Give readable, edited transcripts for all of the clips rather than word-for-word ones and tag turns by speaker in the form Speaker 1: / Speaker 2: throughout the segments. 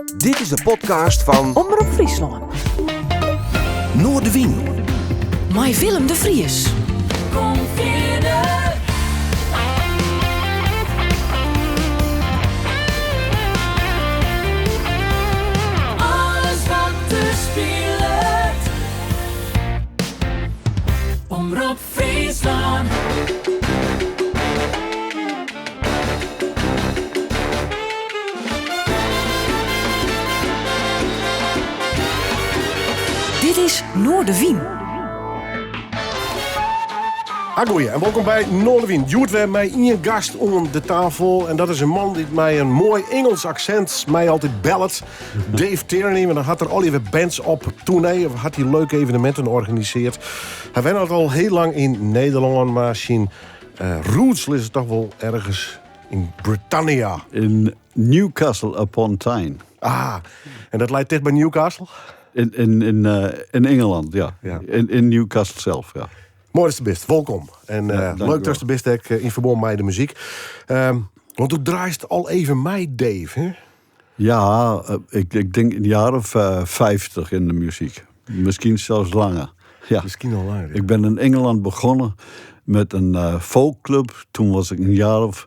Speaker 1: Dit is de podcast fan
Speaker 2: Omrop Fryslân.
Speaker 1: Noardewyn.
Speaker 2: Mei Willem de Vries.
Speaker 3: Kom fierder. Alles wat der spilet. Omrop Fryslân.
Speaker 2: Dit is Noardewyn.
Speaker 4: Agoeie en wolkom by Noardewyn. Hjoed wer mei ien gast oan de tafel. En dat is in man dy't mei in moai Ingelsk aksint my altyd bellet. Dave Tierney, want dan hat er allegear bands op toernee. Of hat hy leuke eveneminten organisearre. Hy wennet al hiel lang yn Nederlân, mar syn roots lizze toch wol ergens yn Britannia.
Speaker 5: In Newcastle upon Tyne.
Speaker 4: Ah, en dat leit ticht by Newcastle?
Speaker 5: In Engeland, ja.
Speaker 4: Ja.
Speaker 5: In Newcastle sels, ja.
Speaker 4: Moai datst der bist, wolkom. En
Speaker 5: Ja, dank
Speaker 4: leuk
Speaker 5: u wel.
Speaker 4: datst der bist ek yn ferbân mei de muzyk. Want do draaist al even mei, Dave, hè?
Speaker 5: Ja, ik tink in jaar of 50 yn de muzyk. Miskien sels langer. Ja.
Speaker 4: Miskien al langer, ja.
Speaker 5: Ik bin yn Engeland begûn mei in folkclub. Doe wie ik in jaar of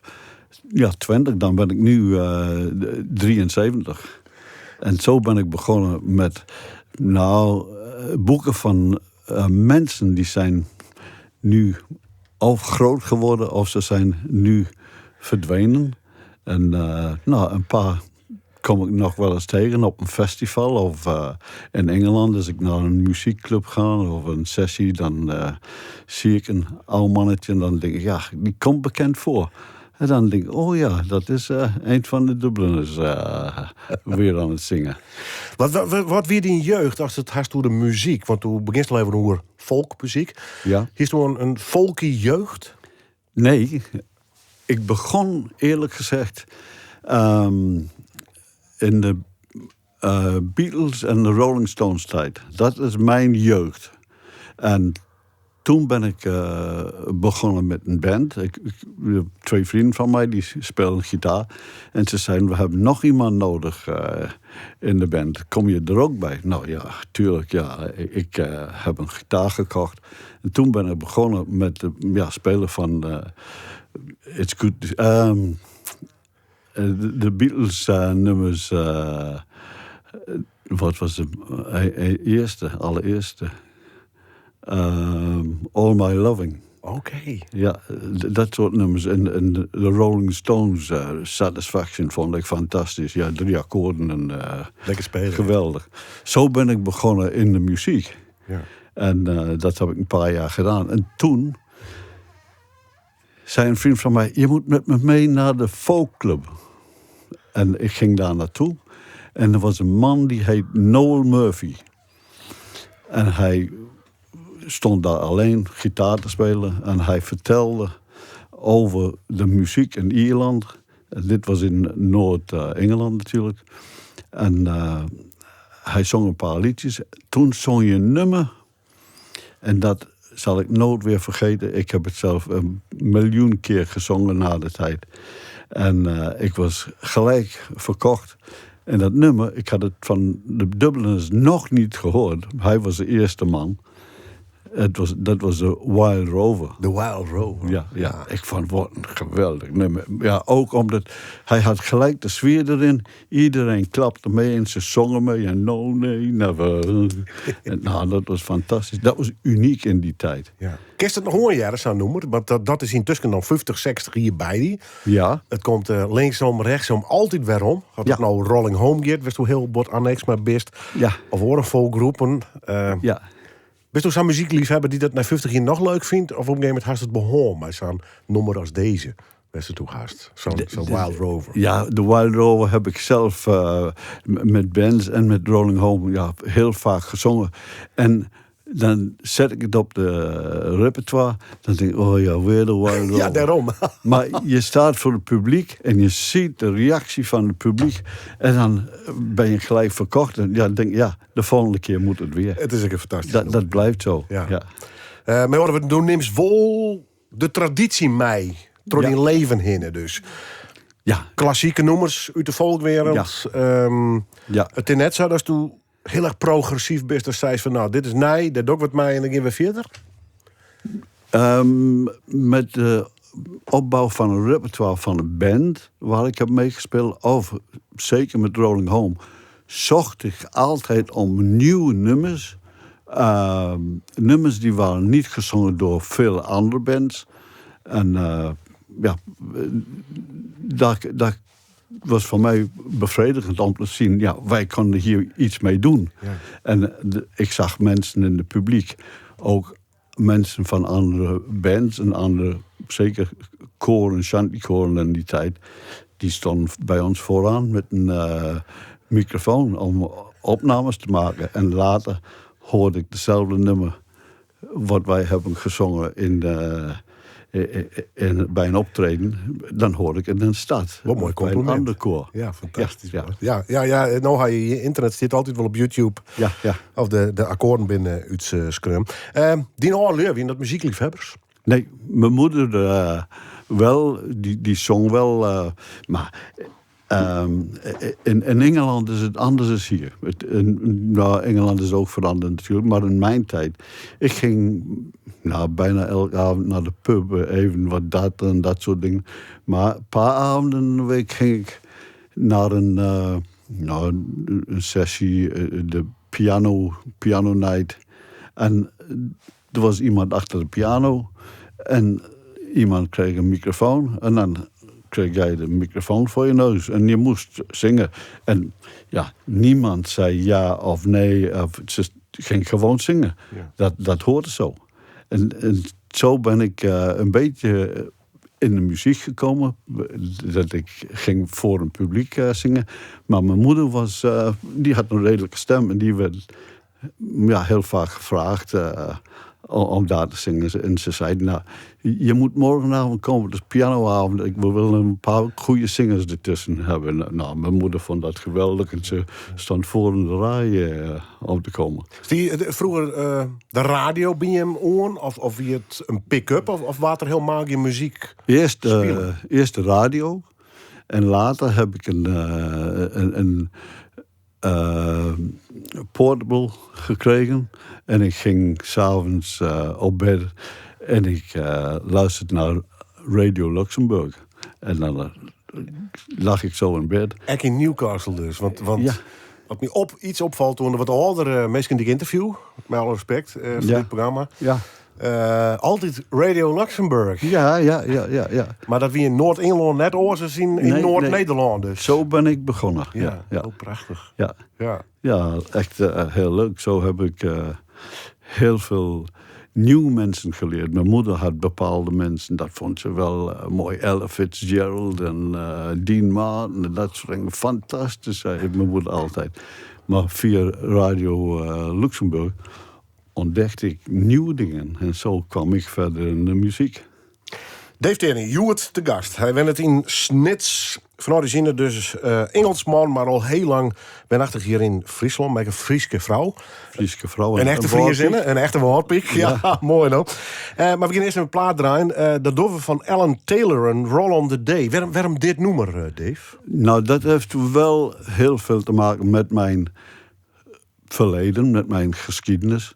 Speaker 5: ja, 20, dan bin ik no 73. En sa bin ik begûn mei no, boeken fan minsken dy binne no of grut wurden of se binne no ferdwûn. En no, in pear kom ik noch wolris tsjin op in festival of yn Engeland. As ik nei in muzykclub ga of in sessie, dan sjoch ik in âld mannetje en dan tink ik, ja, dy komt bekend foar. En dan tink ik, oh ja, dat is ien fan de Dubliners wer oan it singen.
Speaker 4: Wat wie dyn jeugd ast it hast oer de muzyk? Want do begjinst al even oer folkmuzyk.
Speaker 5: Ja.
Speaker 4: Hiest in folky jeugd?
Speaker 5: Nee, ik begûn eerlijk gezegd yn de Beatles en de Rolling Stones tiid. Dat is myn jeugd. En doe bin ik begûn mei in band. Twa freonen fan my dy spylje gitaar. En se seinen, we hawwe noch iemand nedich yn de band. Komme je der ek by? No ja, tuerlik. Ja. Ik haw in gitaar kocht. En doe bin ik begûn mei it, ja, spyljen fan It's Good. De Beatles nûmers. Wat wie de earste, alderearste? All My Loving.
Speaker 4: Oké.
Speaker 5: Ja, dat soarte nûmers. En de Rolling Stones Satisfaction fûn ik fantastysk. Ja, trije akkoarden en
Speaker 4: Lekker spylje.
Speaker 5: Geweldich. Sa bin ik begûn yn de muzyk.
Speaker 4: Ja.
Speaker 5: En dat haw ik in pear jier dien. En doe sei in freon fan my, je moat mei my mei nei de folkclub. En ik gyng dêr nei ta. En der wie in man dy hiet Noel Murphy. En hy stie dêr allinnich gitaar te spyljen. En hy fertelde oer de muzyk yn Ierlân. En dit wie yn Noard-Ingelân natuerlik. En hy song in pear lietsjes. Doe song hy in nûmer. En dat sil ik noait wer ferjitte. Ik haw it sels in miljoen kear songen nei de tiid. En ik wie gelyk ferkocht. En dat nûmer, ik hie it fan de Dubliners noch net heard. Hy wie de earste man. Dat wie de Wild Rover.
Speaker 4: De Wild Rover.
Speaker 5: Ja. Ik fûn wat in geweldich nûmer. Ja, ek omdat hy hie gelyk de sfear deryn. Iedereen klapte mei en se songen mei. En no, nee, never. En, no, dat wie fantastysk. Dat wie unyk yn dy tiid.
Speaker 4: Ja. Kinst it noch oanhearre, sa'n nûmer? Want dat is yntusken al 50, 60 jier by dy.
Speaker 5: Ja.
Speaker 4: It komt linksom, rjochtsom altyd werom. As it no Rolling Home giet, wêr'tsto hiel bot anneks mei bist.
Speaker 5: Ja.
Speaker 4: Of oare folkgroepen.
Speaker 5: Ja.
Speaker 4: Bisto sa'n muzykleafhawwer dy't dat nei 50 jier noch leuk fynt? Of op in gegeven momint hast it behân mei sa'n nûmer as dizze? Wêr'tst it oer hast? Sa'n Wild Rover.
Speaker 5: Ja, de Wild Rover haw ik sels mei bands en mei Rolling Home ja, hiel faak songen. En dan set ik it op de repertoire. Dan tink ik, oh ja, wer de Wild Rover.
Speaker 4: Ja, dêrom.
Speaker 5: Mar je stiest foar it publyk en je sjochst de reaksje fan it publyk. En dan binne je gelyk ferkocht. En ja, dan tink ik, ja, de folgjende kear moat it wer.
Speaker 4: It is ek in fantastysk
Speaker 5: Dat bliuwt sa.
Speaker 4: Ja.
Speaker 5: Ja.
Speaker 4: Mar do nimst wol de tradysje mei troch dyn libben hinne dus.
Speaker 5: Ja.
Speaker 4: Klassike nûmers út de folkwereld.
Speaker 5: Ja. Ja.
Speaker 4: It is net sa datsto hiel erch progressyf bist en seist fan nou, dit is nij, dêr doch ik wat mei en dan gean we fierder?
Speaker 5: Met de opbouw van een repertoire van een band waar ik heb meegespeeld, of zeker met Rolling Home, zocht ik altijd om nieuwe nummers. Nummers die waren niet gezongen door veel andere bands. En ja, dat was voor mij bevredigend om te zien, ja, wij konden hier iets mee doen. En ik zag mensen in het publiek, ook mensen van andere bands en andere, zeker koren, shantykoren in die tijd, die stonden bij ons vooraan met een microfoon om opnames te maken. En later hoorde ik dezelfde nummer wat wij hebben gezongen bij een optreden. Dan hoorde ik het in de stad.
Speaker 4: Wat mooi
Speaker 5: Bij een
Speaker 4: compliment.
Speaker 5: ander koor.
Speaker 4: Ja, fantastisch.
Speaker 5: Ja,
Speaker 4: ja. Ja, ja, ja, nou, ha je internet zit altijd wel op YouTube.
Speaker 5: Ja, ja.
Speaker 4: Of de akkoorden binnen uit Scrum. Die âldelju, wienen dat muzykleafhawwers?
Speaker 5: Nee, mijn moeder wel, die zong wel. Maar in Engeland is het anders dan hier. Engeland is ook veranderd natuurlijk, maar in mijn tijd. Ik ging bijna elke avond naar de pub, even wat dat en dat soort dingen. Maar een paar avonden in de week ging ik naar een sessie, de piano night. En er was iemand achter de piano en iemand kreeg een microfoon. En dan kreeg jij de microfoon voor je neus en je moest zingen. En niemand zei ja of nee. Of, ze ging gewoon zingen. Dat hoorde zo. En zo ben ik een beetje in de muziek gekomen. Dat ik ging voor een publiek zingen. Maar mijn moeder die had een redelijke stem. En die werd heel vaak gevraagd om daar te zingen. En ze zei, nou, je moet morgenavond komen, het is pianoavond. Ik wil een paar goede zingers ertussen hebben. Mijn moeder vond dat geweldig. En ze stond voor in de rij om te komen.
Speaker 4: Is die vroeger de radio bij hem oor? Of wie het een pick-up? Of wat er helemaal geen muziek
Speaker 5: Eerst
Speaker 4: spelen?
Speaker 5: de radio. En later heb ik een portable gekregen. En ik ging 's avonds op bed en ik luisterde naar Radio Luxemburg. En dan lag ik zo in bed.
Speaker 4: Ek in Newcastle dus. Want wat me iets opvalt toen de wat oudere mensen die ik interview, met alle respect voor dit programma. Altijd Radio Luxemburg. Maar dat wie in Noord-Engeland net oors is in
Speaker 5: Nee,
Speaker 4: Noord-Nederland
Speaker 5: nee.
Speaker 4: dus.
Speaker 5: Zo ben ik begonnen.
Speaker 4: Oh, prachtig.
Speaker 5: Ja, echt heel leuk. Zo heb ik heel veel nieuwe mensen geleerd. Mijn moeder had bepaalde mensen, dat vond ze wel mooi. Ella Fitzgerald en Dean Martin en dat soort dingen. Fantastisch, zei mijn moeder altijd. Maar via Radio Luxemburg ontdekte ik nieuwe dingen. En zo kwam ik verder in de muziek.
Speaker 4: Dave Tierney, hjoed te gast. Hy wennet yn Snits. Fan origine dus Engelsman, maar al heel lang wenachtig hjir yn Fryslân. Met in Fryske frou.
Speaker 5: Fryske frou.
Speaker 4: Een echte
Speaker 5: Een
Speaker 4: Friezinne,
Speaker 5: Wâldpyk.
Speaker 4: een echte Wâldpyk. Ja, mooi dan. Maar we gaan eerst een plaat draaien. Dat doen we van Alan Taylor en Roll on the Day. Waarom dit nummer, Dave?
Speaker 5: Dat heeft wel heel veel te maken met mijn verleden, met mijn geschiedenis.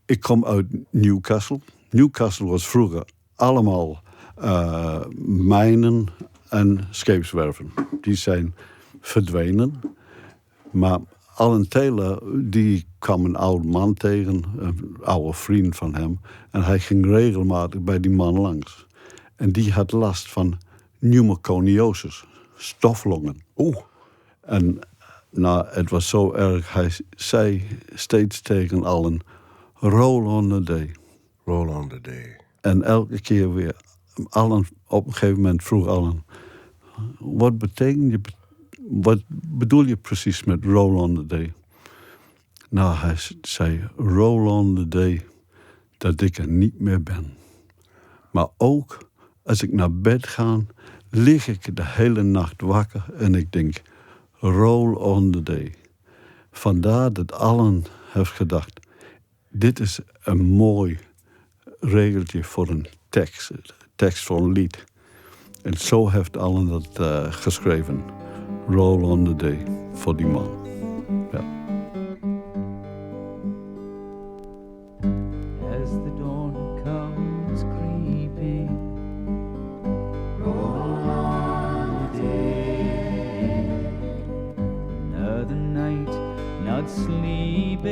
Speaker 5: Ik kom uit Newcastle. Newcastle was vroeger allemaal mijnen en scheepswerven. Die zijn verdwenen. Maar Alan Taylor, die kwam een oude man tegen, een oude vriend van hem. En hij ging regelmatig bij die man langs. En die had last van pneumoconiosis, stoflongen. En het was zo erg. Hij zei steeds tegen Alan, roll on the day.
Speaker 4: Roll on the day.
Speaker 5: En elke keer weer. Alan, op een gegeven moment vroeg Alan, wat betekent je, wat bedoel je precies met roll on the day? Hij zei, roll on the day dat ik er niet meer ben. Maar ook als ik naar bed ga, lig ik de hele nacht wakker en ik denk, roll on the day. Vandaar dat Alan heeft gedacht, dit is een mooi regeltje voor een tekst, tekst voor een lied. En zo heeft Allan dat geschreven. Roll on the Day, voor die man. Ja.
Speaker 3: As the dawn comes creeping, roll on the day. Another night not sleeping,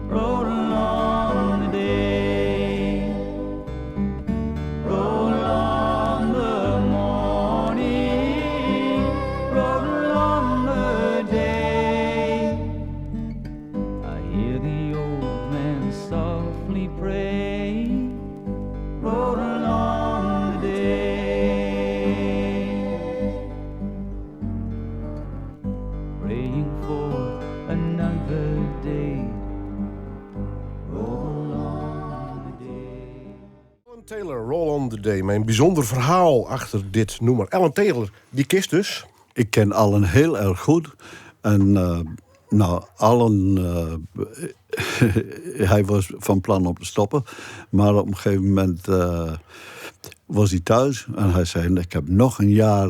Speaker 3: roll on the day. Roll on the morning, roll on the day. I hear the old man softly pray, roll on the day. Praying for another day, roll on the day.
Speaker 4: Allan Taylor, Roll on the Day. Mijn bijzonder verhaal achter dit nummer. Allan Taylor, die kist dus.
Speaker 5: Ik ken Allan heel erg goed. En nou, Allan, hij was van plan om te stoppen. Maar op een gegeven moment was hij thuis. En hij zei, ik heb nog een jaar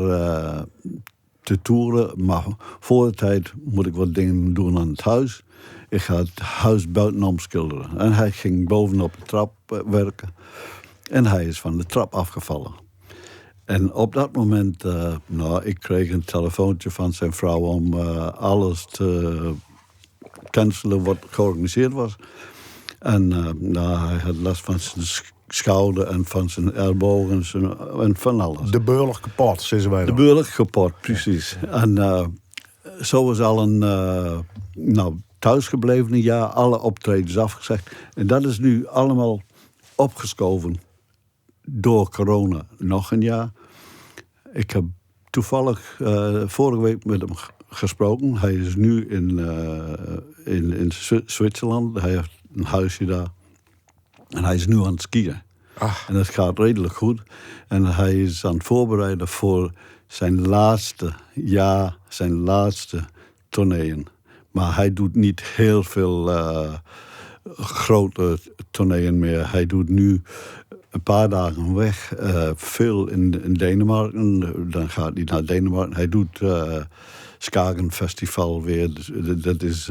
Speaker 5: te toeren. Maar voor de tijd moet ik wat dingen doen aan het huis. Ik ga het huis buitenom schilderen. En hij ging bovenop de trap werken. En hij is van de trap afgevallen. En op dat moment, nou, ik kreeg een telefoontje van zijn vrouw om alles te cancelen wat georganiseerd was. En nou, hij had last van zijn schouder en van zijn elleboog en van alles.
Speaker 4: De beurlich kapot, zeggen wij
Speaker 5: De
Speaker 4: dan.
Speaker 5: beurlich kapot, precies. En zo was Allan nou, thuisgebleven een jaar, alle optredens afgezegd. En dat is nu allemaal opgeschoven door corona nog een jaar. Ik heb toevallig vorige week met hem gesproken. Hij is nu in Zwitserland. Hij heeft een huisje daar. En hij is nu aan het skiën. En dat gaat redelijk goed. En hij is aan het voorbereiden voor zijn laatste jaar, zijn laatste tourneeën. Maar hij doet niet heel veel grote tourneeën meer. Hij doet nu een paar dagen weg. Veel in Denemarken. Dan gaat hij naar Denemarken. Hij doet Skagen Festival weer. Dus dat is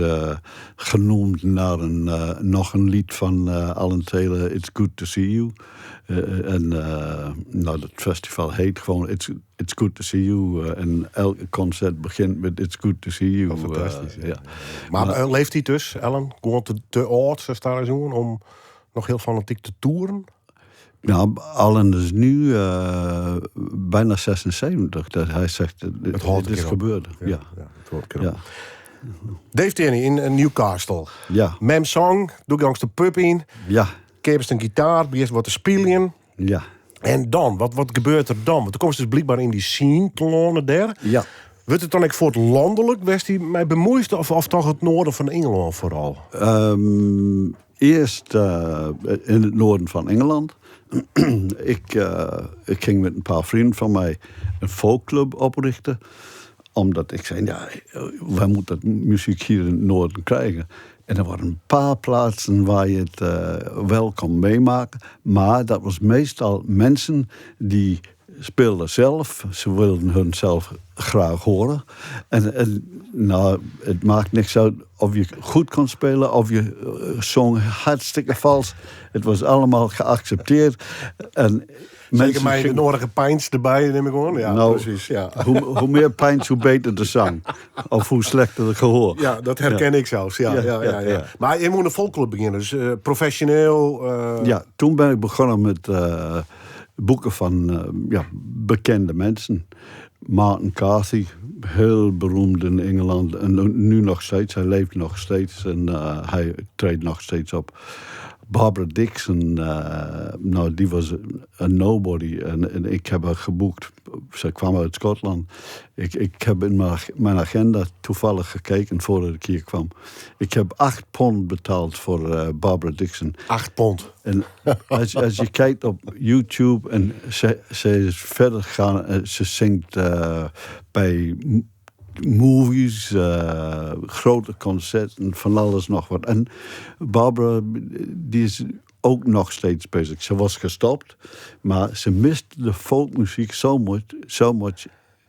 Speaker 5: genoemd naar nog een lied van Allan Taylor, It's Good to See You. En nou, dat festival heet gewoon It's Good to See You. En elke concert begint met It's Good to See You.
Speaker 4: Oh, fantastisch, ja.
Speaker 5: Ja.
Speaker 4: Maar leeft hij dus, Allan? Gewoon te oud, zo staan ze om nog heel fanatiek te toeren?
Speaker 5: Nou, Allan is nu bijna 76. Dat hij zegt,
Speaker 4: Het hoort
Speaker 5: het
Speaker 4: een
Speaker 5: is
Speaker 4: keer op.
Speaker 5: gebeurd. Ja.
Speaker 4: Ja, het hoort een keer op. Dave Tierney in Newcastle. Mem Song, doe ik langs de pub in. Keepst een gitaar, begint wat te spelen. En dan, wat gebeurt er dan? Want dan komt ze dus blijkbaar in die scene te lonen daar. Wordt het dan ook voor het landelijk, was die mij bemoeid of toch het noorden van Engeland vooral?
Speaker 5: Eerst in het noorden van Engeland. Ik ging met een paar vrienden van mij een folkclub oprichten. Omdat ik zei, ja, wij moeten dat muziek hier in het noorden krijgen. En er waren een paar plaatsen waar je het wel kon meemaken. Maar dat was meestal mensen die speelden zelf. Ze wilden hunzelf graag horen. En het maakt niks uit of je goed kon spelen of je zong hartstikke vals. Het was allemaal geaccepteerd. En
Speaker 4: Zeker
Speaker 5: mensen
Speaker 4: mij de
Speaker 5: gingen
Speaker 4: nodige pints erbij, neem ik aan. Ja, precies. Ja.
Speaker 5: Hoe meer pints, hoe beter de zang. Of hoe slechter het gehoor.
Speaker 4: Ja, dat herken ik zelfs. Maar je moet een folkclub beginnen, dus professioneel.
Speaker 5: Ja, toen ben ik begonnen met boeken van bekende mensen. Martin Carthy, heel beroemd in Engeland. En nu nog steeds, hij leeft nog steeds en hij treedt nog steeds op. Barbara Dickson, die was een nobody. En ik heb haar geboekt. Ze kwam uit Schotland. Ik heb in mijn agenda toevallig gekeken voordat ik hier kwam. Ik heb 8 pond betaald voor Barbara Dickson.
Speaker 4: 8 pond?
Speaker 5: En als je kijkt op YouTube en ze is verder gegaan. Ze zingt bij movies, grote concerten, van alles nog wat. En Barbara, die is ook ook nog steeds bezig. Ze was gestopt, maar ze miste de folkmuziek so much, so much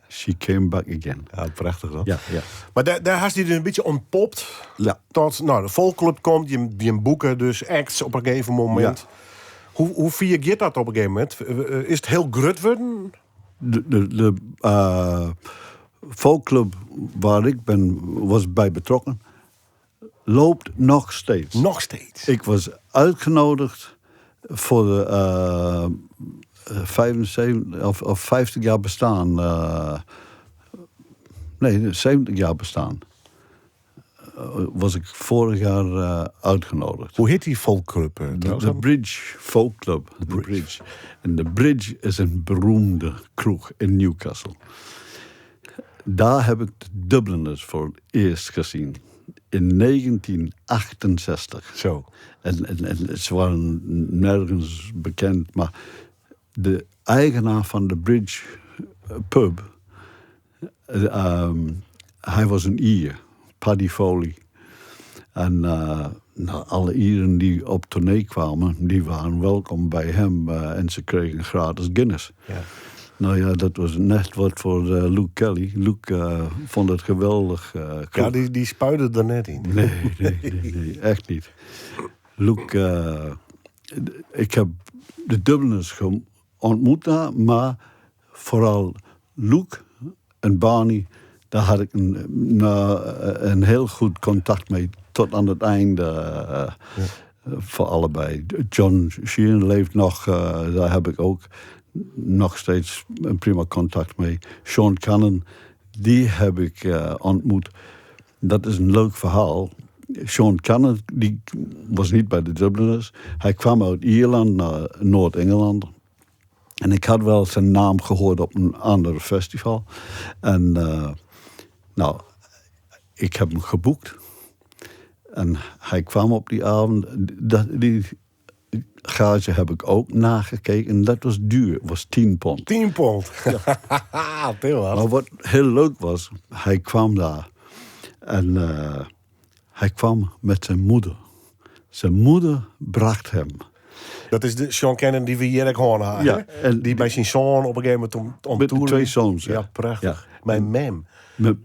Speaker 5: she came back again.
Speaker 4: Ja, prachtich dat.
Speaker 5: Ja, ja.
Speaker 4: Mar dêr hast dy dus in bytsje ûntpopt.
Speaker 5: Ja.
Speaker 4: Tot, no, de folkclub komt, jim boeke dus acts op in gegeven momint.
Speaker 5: Ja.
Speaker 4: Hoe fier giet dat op in gegeven momint? Is it hiel grut wurden?
Speaker 5: De folkclub waar ik ben, was bij betrokken, loopt nog steeds.
Speaker 4: Nog steeds?
Speaker 5: Ik was uitgenodigd voor de 75 of 50 jaar bestaan. Nee, 70 jaar bestaan. Was ik vorig jaar uitgenodigd.
Speaker 4: Hoe heet die folkclub, trouwens?
Speaker 5: De Bridge Folk Club. De
Speaker 4: Bridge.
Speaker 5: Bridge. En de Bridge is een beroemde kroeg in Newcastle. Daar heb ik de Dubliners voor het eerst gezien. In 1968.
Speaker 4: Zo.
Speaker 5: En ze waren nergens bekend, maar de eigenaar van de Bridge Pub, hij was een Ier, Paddy Foley. En alle Ieren die op tournee kwamen, die waren welkom bij hem en ze kregen gratis Guinness. Dat was net wat voor Luke Kelly. Luke vond het geweldig.
Speaker 4: Ja,
Speaker 5: Kroeg.
Speaker 4: die spuide er net in.
Speaker 5: Nee, nee, nee, nee, echt niet. Luke, ik heb de Dubliners ontmoet daar, maar vooral Luke en Barney, daar had ik een heel goed contact mee tot aan het einde voor allebei. John Sheehan leeft nog, daar heb ik ook nog steeds een prima contact mee. Sean Cannon, die heb ik ontmoet. Dat is een leuk verhaal. Sean Cannon, die was niet bij de Dubliners. Hij kwam uit Ierland naar Noord-Engeland. En ik had wel zijn naam gehoord op een ander festival. En ik heb hem geboekt. En hij kwam op die avond. Die gage heb ik ook nagekeken. En dat was duur. Het was 10 pond.
Speaker 4: 10 pond?
Speaker 5: Ja.
Speaker 4: Heel hard.
Speaker 5: Maar wat heel leuk was, hij kwam daar. En hij kwam met zijn moeder. Zijn moeder bracht hem.
Speaker 4: Dat is de Sean Cannon die we hier ook horen hadden,
Speaker 5: Ja,
Speaker 4: hè?
Speaker 5: en
Speaker 4: die bij zijn zoon op een gegeven moment om
Speaker 5: Met de
Speaker 4: toeren.
Speaker 5: 2 zoons, ja.
Speaker 4: Ja, prachtig.
Speaker 5: Ja.
Speaker 4: Mijn mem.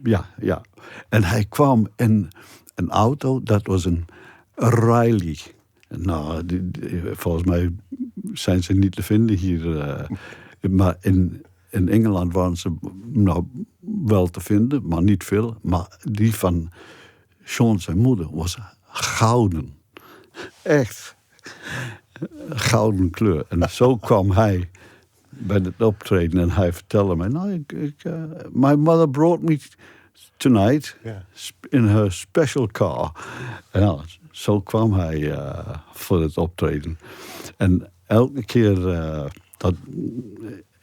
Speaker 5: Ja, ja. En hij kwam in een auto, dat was een Riley. Volgens mij zijn ze niet te vinden hier. Maar in Engeland waren ze wel te vinden, maar niet veel. Maar die van Sean zijn moeder was gouden. Echt. Gouden kleur. En zo kwam hij bij het optreden en hij vertelde mij... Nou, my mother brought me tonight in her special car. En zo kwam hij voor het optreden. En elke keer dat...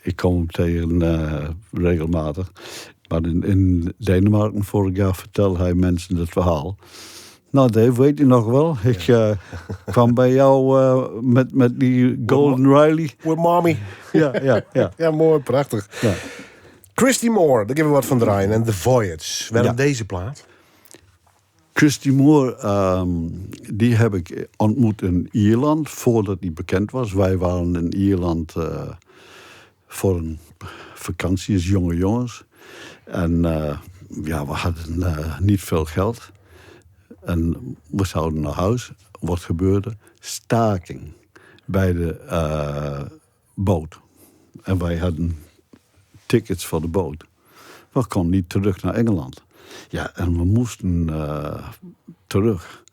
Speaker 5: Ik kom hem tegen regelmatig. Maar in Denemarken vorig jaar vertelde hij mensen het verhaal. Nou, Dave, weet je nog wel? Ik kwam bij jou met die Golden Riley.
Speaker 4: With mommy.
Speaker 5: Ja, ja, ja.
Speaker 4: Ja, mooi, prachtig. Christy Moore, daar gaan we wat van draaien. En The Voyage. Waarom deze plaat?
Speaker 5: Christy Moore, die heb ik ontmoet in Ierland voordat hij bekend was. Wij waren in Ierland voor een vakantie als jonge jongens. En we hadden niet veel geld. En we zouden naar huis. Wat gebeurde? Staking bij de boot. En wij hadden tickets voor de boot. We konden niet terug naar Engeland. Ja, en we moesten terug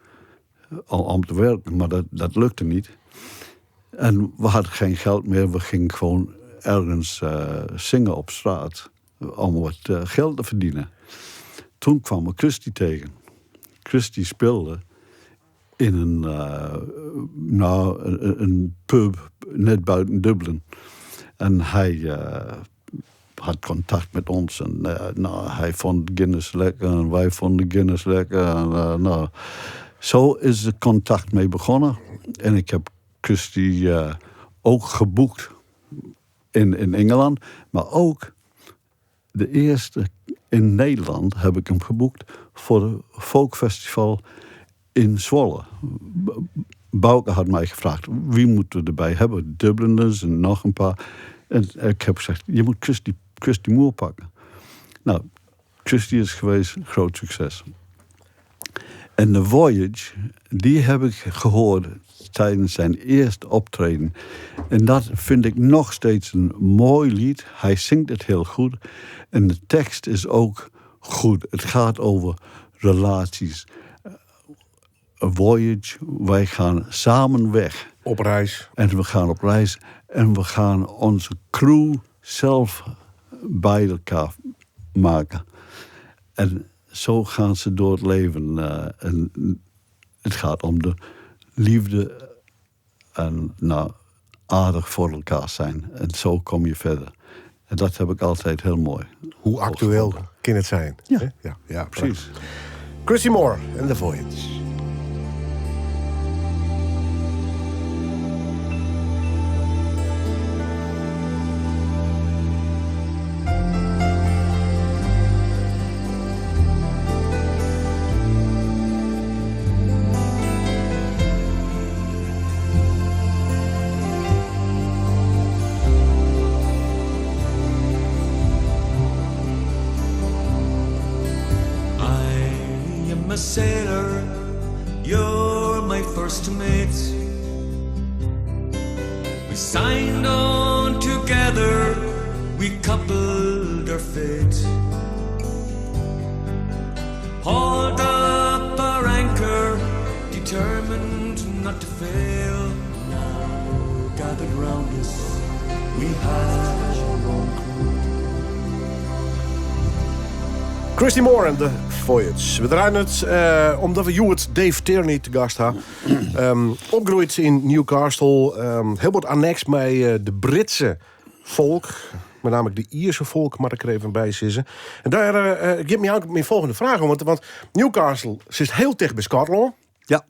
Speaker 5: om te werken, maar dat lukte niet. En we hadden geen geld meer. We gingen gewoon ergens zingen op straat om wat geld te verdienen. Toen kwam we Christy tegen. Christy speelde in een pub net buiten Dublin. En hij had contact met ons. En hij vond Guinness lekker en wij vonden Guinness lekker. En zo is het contact mee begonnen. En ik heb Christy ook geboekt in Engeland. Maar ook de eerste in Nederland heb ik hem geboekt voor het folkfestival in Zwolle. Bouke had mij gevraagd, wie moeten we erbij hebben? Dubliners en nog een paar. En ik heb gezegd, je moet Christy, Christy Moore pakken. Nou, Christy is geweest, groot succes. En The Voyage, die heb ik gehoord tijdens zijn eerste optreden. En dat vind ik nog steeds een mooi lied. Hij zingt het heel goed. En de tekst is ook goed. Het gaat over relaties. A voyage, wij gaan samen weg.
Speaker 4: Op reis.
Speaker 5: En we gaan op reis. En we gaan onze crew zelf bij elkaar maken. En zo gaan ze door het leven. En het gaat om de liefde en nou, aardig voor elkaar zijn. En zo kom je verder. En dat heb ik altijd heel mooi.
Speaker 4: Hoe actueel kan het zijn?
Speaker 5: Ja,
Speaker 4: hè? Ja, ja,
Speaker 5: precies.
Speaker 4: prachtig. Christy Moore en The Voyage.
Speaker 3: I am a sailor, you're my first mate. We signed on together, we coupled our fate. Hauled up our anchor, determined not to fail. Now gathered round us, we had our own crew.
Speaker 4: Christy Moore en The Voyage. We draaien het omdat we Hewitt Dave Tierney te gast hebben. Opgegroeid in Newcastle. Heel wat annex met de Britse volk. Met name de Ierse volk, maar ik er even bij zitten. En daar geef me ook mijn volgende vraag om. Want Newcastle zit heel dicht bij Schotland.
Speaker 5: Ja.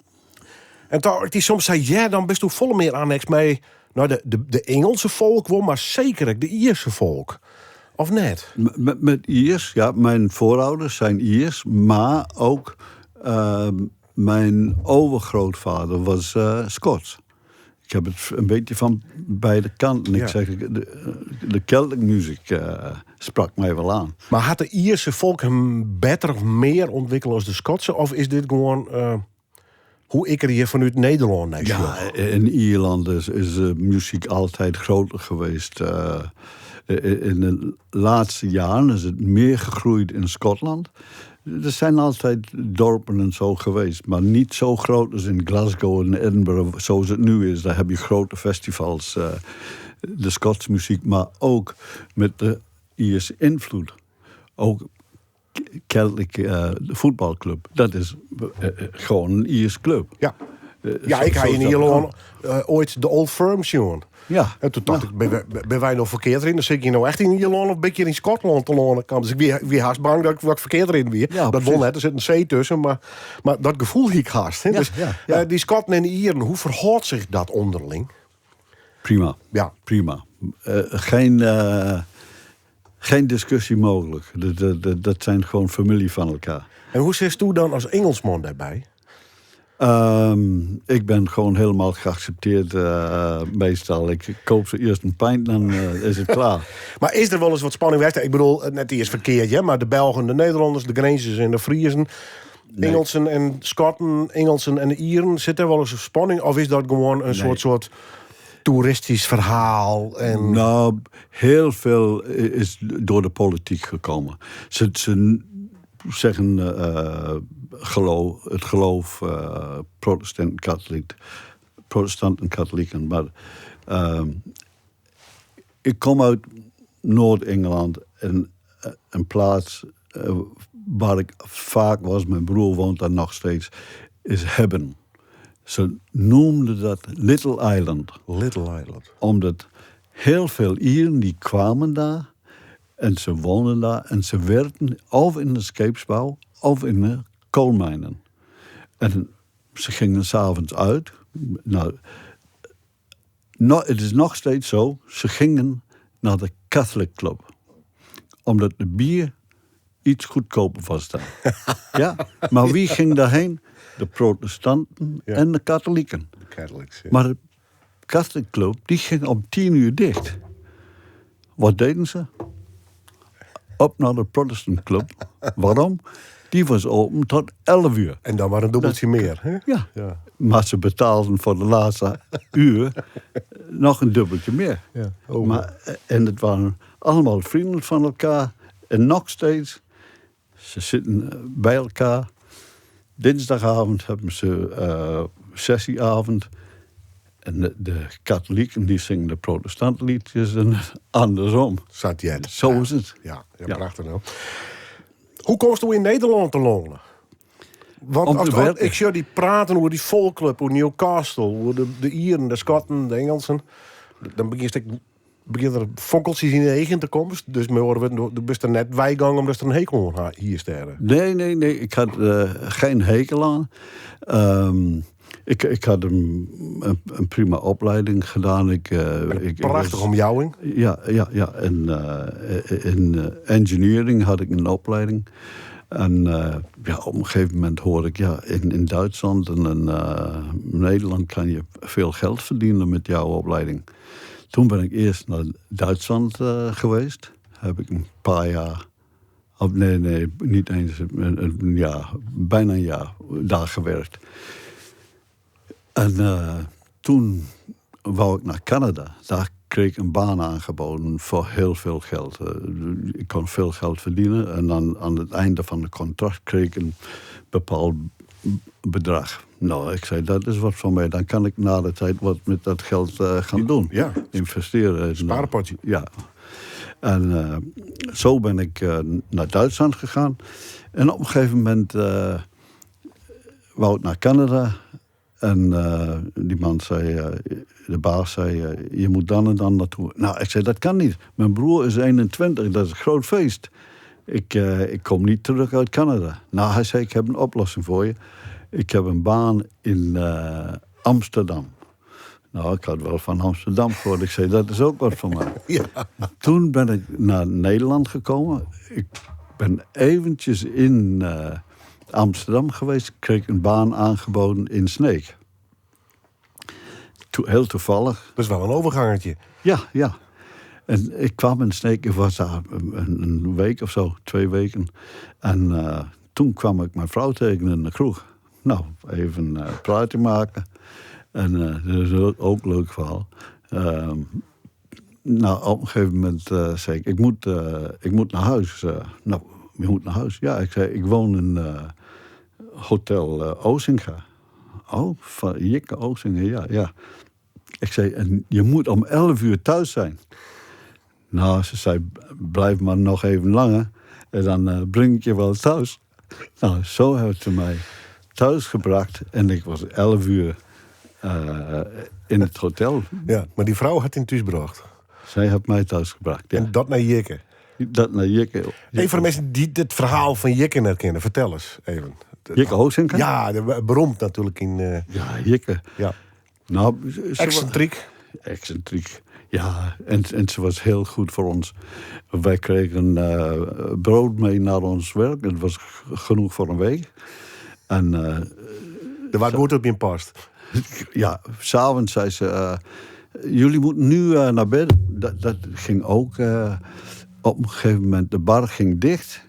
Speaker 4: En toen die soms zei, ja, dan bist u volle meer annex mee. Nou, de Engelse volk, wel, maar zeker de Ierse volk. Of net?
Speaker 5: Met Iers, ja. Mijn voorouders zijn Iers, maar ook mijn overgrootvader was Scots. Ik heb het een beetje van beide kanten. Ik zeg, de Celtic music sprak mij wel aan.
Speaker 4: Maar had de Ierse volk hem beter of meer ontwikkeld als de Schotse? Of is dit gewoon hoe ik er hier vanuit Nederland naar
Speaker 5: Ja,
Speaker 4: zoek?
Speaker 5: in Ierland is de muziek altijd groter geweest. In de laatste jaren is het meer gegroeid in Schotland. Er zijn altijd dorpen en zo geweest, maar niet zo groot als in Glasgow en Edinburgh, zoals het nu is. Daar heb je grote festivals, de Schotse muziek, maar ook met de Ierse invloed. Ook Celtic de voetbalclub, dat is gewoon een Iers club.
Speaker 4: Ja. Ja, ik
Speaker 5: Zo
Speaker 4: ga in
Speaker 5: is dat
Speaker 4: Ierland,
Speaker 5: begonnen.
Speaker 4: ooit de Old Firm zien. En toen dacht ik, ben wij nog verkeerd erin? Dan zit ik hier nou echt in Ierland of ben ik hier in Schotland te lonen? Dus ik wie haast bang dat ik wat verkeerd erin weer.
Speaker 5: Ja,
Speaker 4: dat
Speaker 5: precies.
Speaker 4: won net, er zit een C tussen, maar dat gevoel hier haast. Hè? Die Schotten en de Ieren, hoe verhoudt zich dat onderling?
Speaker 5: Prima. Prima. Geen discussie mogelijk. Dat zijn gewoon familie van elkaar.
Speaker 4: En hoe zit u dan als Engelsman daarbij?
Speaker 5: Ik ben gewoon helemaal geaccepteerd meestal. Ik koop ze eerst een pint, dan is het klaar.
Speaker 4: Maar is er wel eens wat spanning weg? Ik bedoel, net eerst verkeerd, hè? Maar de Belgen, de Nederlanders, de Grijnzers en de Friezen,
Speaker 5: Nee.
Speaker 4: Engelsen en Schotten, Engelsen en de Ieren. Zit er wel eens een spanning? Of is dat gewoon een
Speaker 5: Nee.
Speaker 4: soort toeristisch verhaal? En
Speaker 5: Heel veel is door de politiek gekomen. Ze zeggen het geloof protestant, katholiek, protestant en katholieken. Maar ik kom uit Noord-Engeland en een plaats waar ik vaak was, mijn broer woont daar nog steeds, is Hebburn. Ze noemden dat Little Island.
Speaker 4: Little Island.
Speaker 5: Omdat heel veel Ieren die kwamen daar en ze woonden daar en ze werkten of in de scheepsbouw of in de koolmijnen. En ze gingen 's avonds uit. Het is nog steeds zo, ze gingen naar de Catholic Club. Omdat de bier iets goedkoper was daar. Ja, maar wie ging daarheen? De protestanten en de katholieken.
Speaker 4: Catholics. Ja.
Speaker 5: Maar de Catholic Club die ging om 10 uur dicht. Wat deden ze? Op naar de Protestant Club. Waarom? Die was open tot 11 uur.
Speaker 4: En dan maar een dubbeltje meer, hè?
Speaker 5: Ja.
Speaker 4: Ja.
Speaker 5: Maar ze betaalden voor de laatste uur nog een dubbeltje meer.
Speaker 4: Ja. Oh.
Speaker 5: Maar, en het waren allemaal vrienden van elkaar. En nog steeds, ze zitten bij elkaar. Dinsdagavond hebben ze sessieavond. En de katholieken die zingen de protestantliedjes en andersom.
Speaker 4: Zat jet.
Speaker 5: Zo is het.
Speaker 4: Ja,
Speaker 5: Ja.
Speaker 4: prachtig nou. Hoe komst u in Nederland te wonen? Want
Speaker 5: Om te werken.
Speaker 4: ik zie die praten over die folkclub, over Newcastle, over de Ieren, de Schotten, de Engelsen. Dan begint ik begint er fonkeltjes in de eigen te komen. Dus me horen we, du bist er net wijgang omdat er een hekel aan hier sterren.
Speaker 5: Nee, nee, nee. Ik had geen hekel aan. Ik had een prima opleiding gedaan. Ik
Speaker 4: Prachtig
Speaker 5: was-
Speaker 4: omjouwing.
Speaker 5: Ja. En in engineering had ik een opleiding. En ja, op een gegeven moment hoorde ik, ja, in Duitsland en in Nederland kan je veel geld verdienen met jouw opleiding. Toen ben ik eerst naar Duitsland geweest. Heb ik een paar jaar, of nee, nee, niet eens een jaar, bijna een jaar daar gewerkt. En toen wou ik naar Canada. Daar kreeg ik een baan aangeboden voor heel veel geld. Ik kon veel geld verdienen. En dan aan het einde van het contract kreeg ik een bepaald bedrag. Nou, ik zei, dat is wat voor mij. Dan kan ik na de tijd wat met dat geld gaan doen.
Speaker 4: Ja.
Speaker 5: Investeren.
Speaker 4: Spaarpotje.
Speaker 5: Ja. En zo ben ik naar Duitsland gegaan. En op een gegeven moment wou ik naar Canada. En die man zei, de baas zei, je moet dan en dan naartoe. Nou, ik zei, dat kan niet. Mijn broer is 21, dat is een groot feest. Ik kom niet terug uit Canada. Nou, hij zei, ik heb een oplossing voor je. Ik heb een baan in Amsterdam. Nou, ik had wel van Amsterdam gehoord. Ik zei, dat is ook wat voor mij.
Speaker 4: Ja.
Speaker 5: Toen ben ik naar Nederland gekomen. Ik ben eventjes in Amsterdam geweest. Ik kreeg een baan aangeboden in Sneek. Heel toevallig.
Speaker 4: Dat is wel een overgangetje.
Speaker 5: Ja. En ik kwam in Sneek, ik was daar een week of zo, 2 weken. En toen kwam ik mijn vrouw tegen in de kroeg. Nou, even een praatje maken. En dat is ook een leuk verhaal. Nou, op een gegeven moment zei ik, ik moet naar huis. Nou, je moet naar huis? Ja, ik zei, ik woon in Hotel Osinga. Oh, van Jikke Osinga, ja, ja. Ik zei, en je moet om 11 uur thuis zijn. Nou, ze zei, blijf maar nog even langer. En dan breng ik je wel thuis. Nou, zo heeft ze mij thuis gebracht. En ik was 11 uur in het hotel.
Speaker 4: Ja, maar die vrouw had in thuis gebracht.
Speaker 5: Zij heeft mij thuis gebracht, ja.
Speaker 4: En dat naar Jikke.
Speaker 5: Dat naar Jikke.
Speaker 4: Even voor de mensen die het verhaal van Jikke net kennen. Vertel eens even.
Speaker 5: Jikke Osinga?
Speaker 4: Ja, de, beroemd natuurlijk in...
Speaker 5: Ja, Jikke.
Speaker 4: Ja.
Speaker 5: Nou, ze
Speaker 4: Excentriek.
Speaker 5: Excentriek, ja. En ze was heel goed voor ons. Wij kregen brood mee naar ons werk. Het was genoeg voor een week. En
Speaker 4: Er was goed op je past.
Speaker 5: Ja, s'avonds zei ze... jullie moeten nu naar bed. Dat ging ook... op een gegeven moment, de bar ging dicht.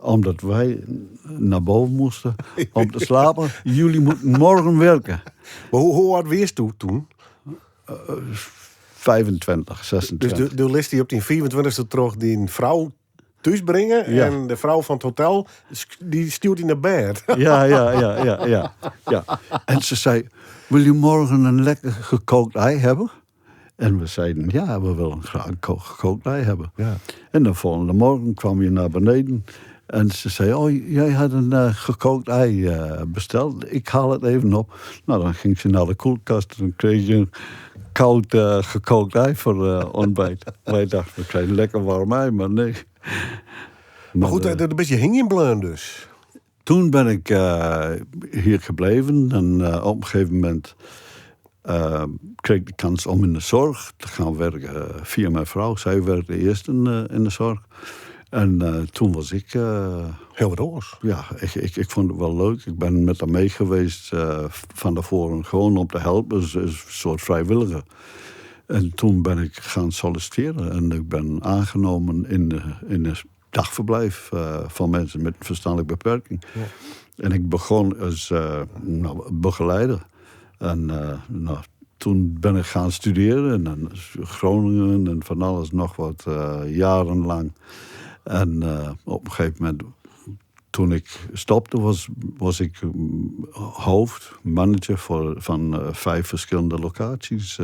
Speaker 5: Omdat wij naar boven moesten om te slapen. Jullie moeten morgen werken.
Speaker 4: Maar hoe oud was je toen?
Speaker 5: 25, 26.
Speaker 4: Dus de list die op die 24e terug die vrouw thuis brengen.
Speaker 5: Ja.
Speaker 4: En de vrouw van het hotel, die stuurt hij naar bed.
Speaker 5: Ja. En ze zei, wil je morgen een lekker gekookt ei hebben? En we zeiden, ja, we willen graag een gekookt ei hebben.
Speaker 4: Ja.
Speaker 5: En de volgende morgen kwam je naar beneden. En ze zei, oh, jij had een gekookt ei besteld. Ik haal het even op. Nou, dan ging ze naar de koelkast en dan kreeg je een koud gekookt ei voor ontbijt. Wij dachten, we krijgen lekker warm ei, maar nee.
Speaker 4: Maar goed, een beetje hing in bleun dus.
Speaker 5: Toen ben ik hier gebleven en op een gegeven moment kreeg ik de kans om in de zorg te gaan werken via mijn vrouw. Zij werkte eerst in de zorg. En toen was ik...
Speaker 4: Heel wat oars.
Speaker 5: Ja, ik, ik, ik vond het wel leuk. Ik ben met haar mee geweest van tevoren. Gewoon om te helpen, als een soort vrijwilliger. En toen ben ik gaan solliciteren. En ik ben aangenomen in de dagverblijf van mensen met een verstandelijke beperking.
Speaker 4: Ja.
Speaker 5: En ik begon als nou, begeleider. En nou, toen ben ik gaan studeren. En dan Groningen en van alles nog wat, jarenlang. En op een gegeven moment, toen ik stopte, was ik hoofd, manager van 5 verschillende locaties.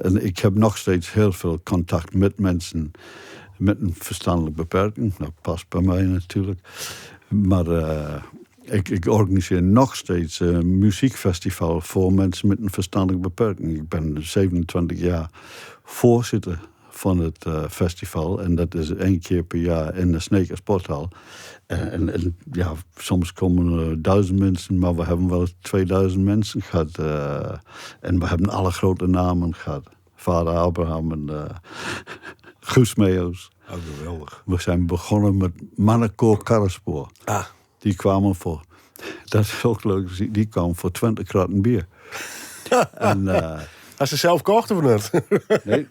Speaker 5: En ik heb nog steeds heel veel contact met mensen met een verstandelijke beperking. Dat past bij mij natuurlijk. Maar ik organiseer nog steeds een muziekfestival voor mensen met een verstandelijke beperking. Ik ben 27 jaar voorzitter van het festival. En dat is 1 keer per jaar in de Sneker Sporthal. En ja, soms komen er 1000 mensen, maar we hebben wel 2000 mensen gehad. En we hebben alle grote namen gehad. Vader Abraham en Guus Meeuwis.
Speaker 4: Oh, geweldig.
Speaker 5: We zijn begonnen met Mannenkoor Karrespoor. Die kwamen voor, dat is ook leuk, die kwamen voor 20 kratten bier. En
Speaker 4: Als ze zelf kochten of niet?
Speaker 5: Nee,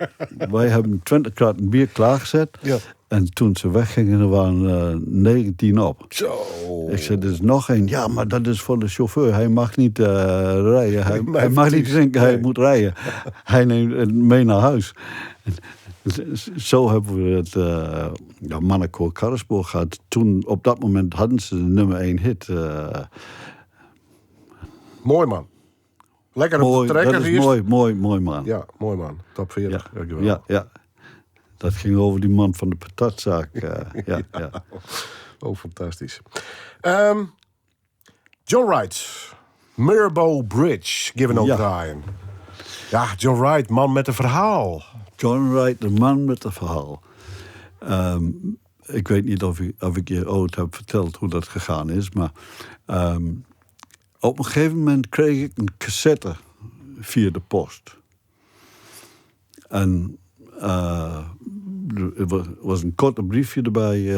Speaker 5: wij hebben 20 kratten bier klaargezet.
Speaker 4: Ja.
Speaker 5: En toen ze weggingen, er waren 19 op.
Speaker 4: Zo.
Speaker 5: Ik zei, er is nog één. Ja, maar dat is voor de chauffeur. Hij mag niet rijden. Hij
Speaker 4: Mijn
Speaker 5: mag niet
Speaker 4: vertief.
Speaker 5: drinken, hij
Speaker 4: Nee.
Speaker 5: moet rijden. Hij neemt het mee naar huis. En zo hebben we het Mannenkoor Karrespoor gehad. Toen, op dat moment, hadden ze de nummer 1 hit.
Speaker 4: Mooi, man. Lekker op de
Speaker 5: Mooi,
Speaker 4: trekker
Speaker 5: dat is
Speaker 4: hier.
Speaker 5: mooi, mooi, mooi, man.
Speaker 4: Ja, mooi, man. Top 40.
Speaker 5: Ja,
Speaker 4: Dankjewel.
Speaker 5: ja, ja. Dat ging over die man van de patatzaak. Ja, ja.
Speaker 4: Oh, fantastisch. John Wright. Mirabeau Bridge. Give an
Speaker 5: Ja.
Speaker 4: O'Brien. Ja, John Wright, man met een verhaal.
Speaker 5: John Wright, de man met het verhaal. Ik weet niet of ik je ooit heb verteld hoe dat gegaan is, maar op een gegeven moment kreeg ik een cassette via de post. En er was een korte briefje erbij.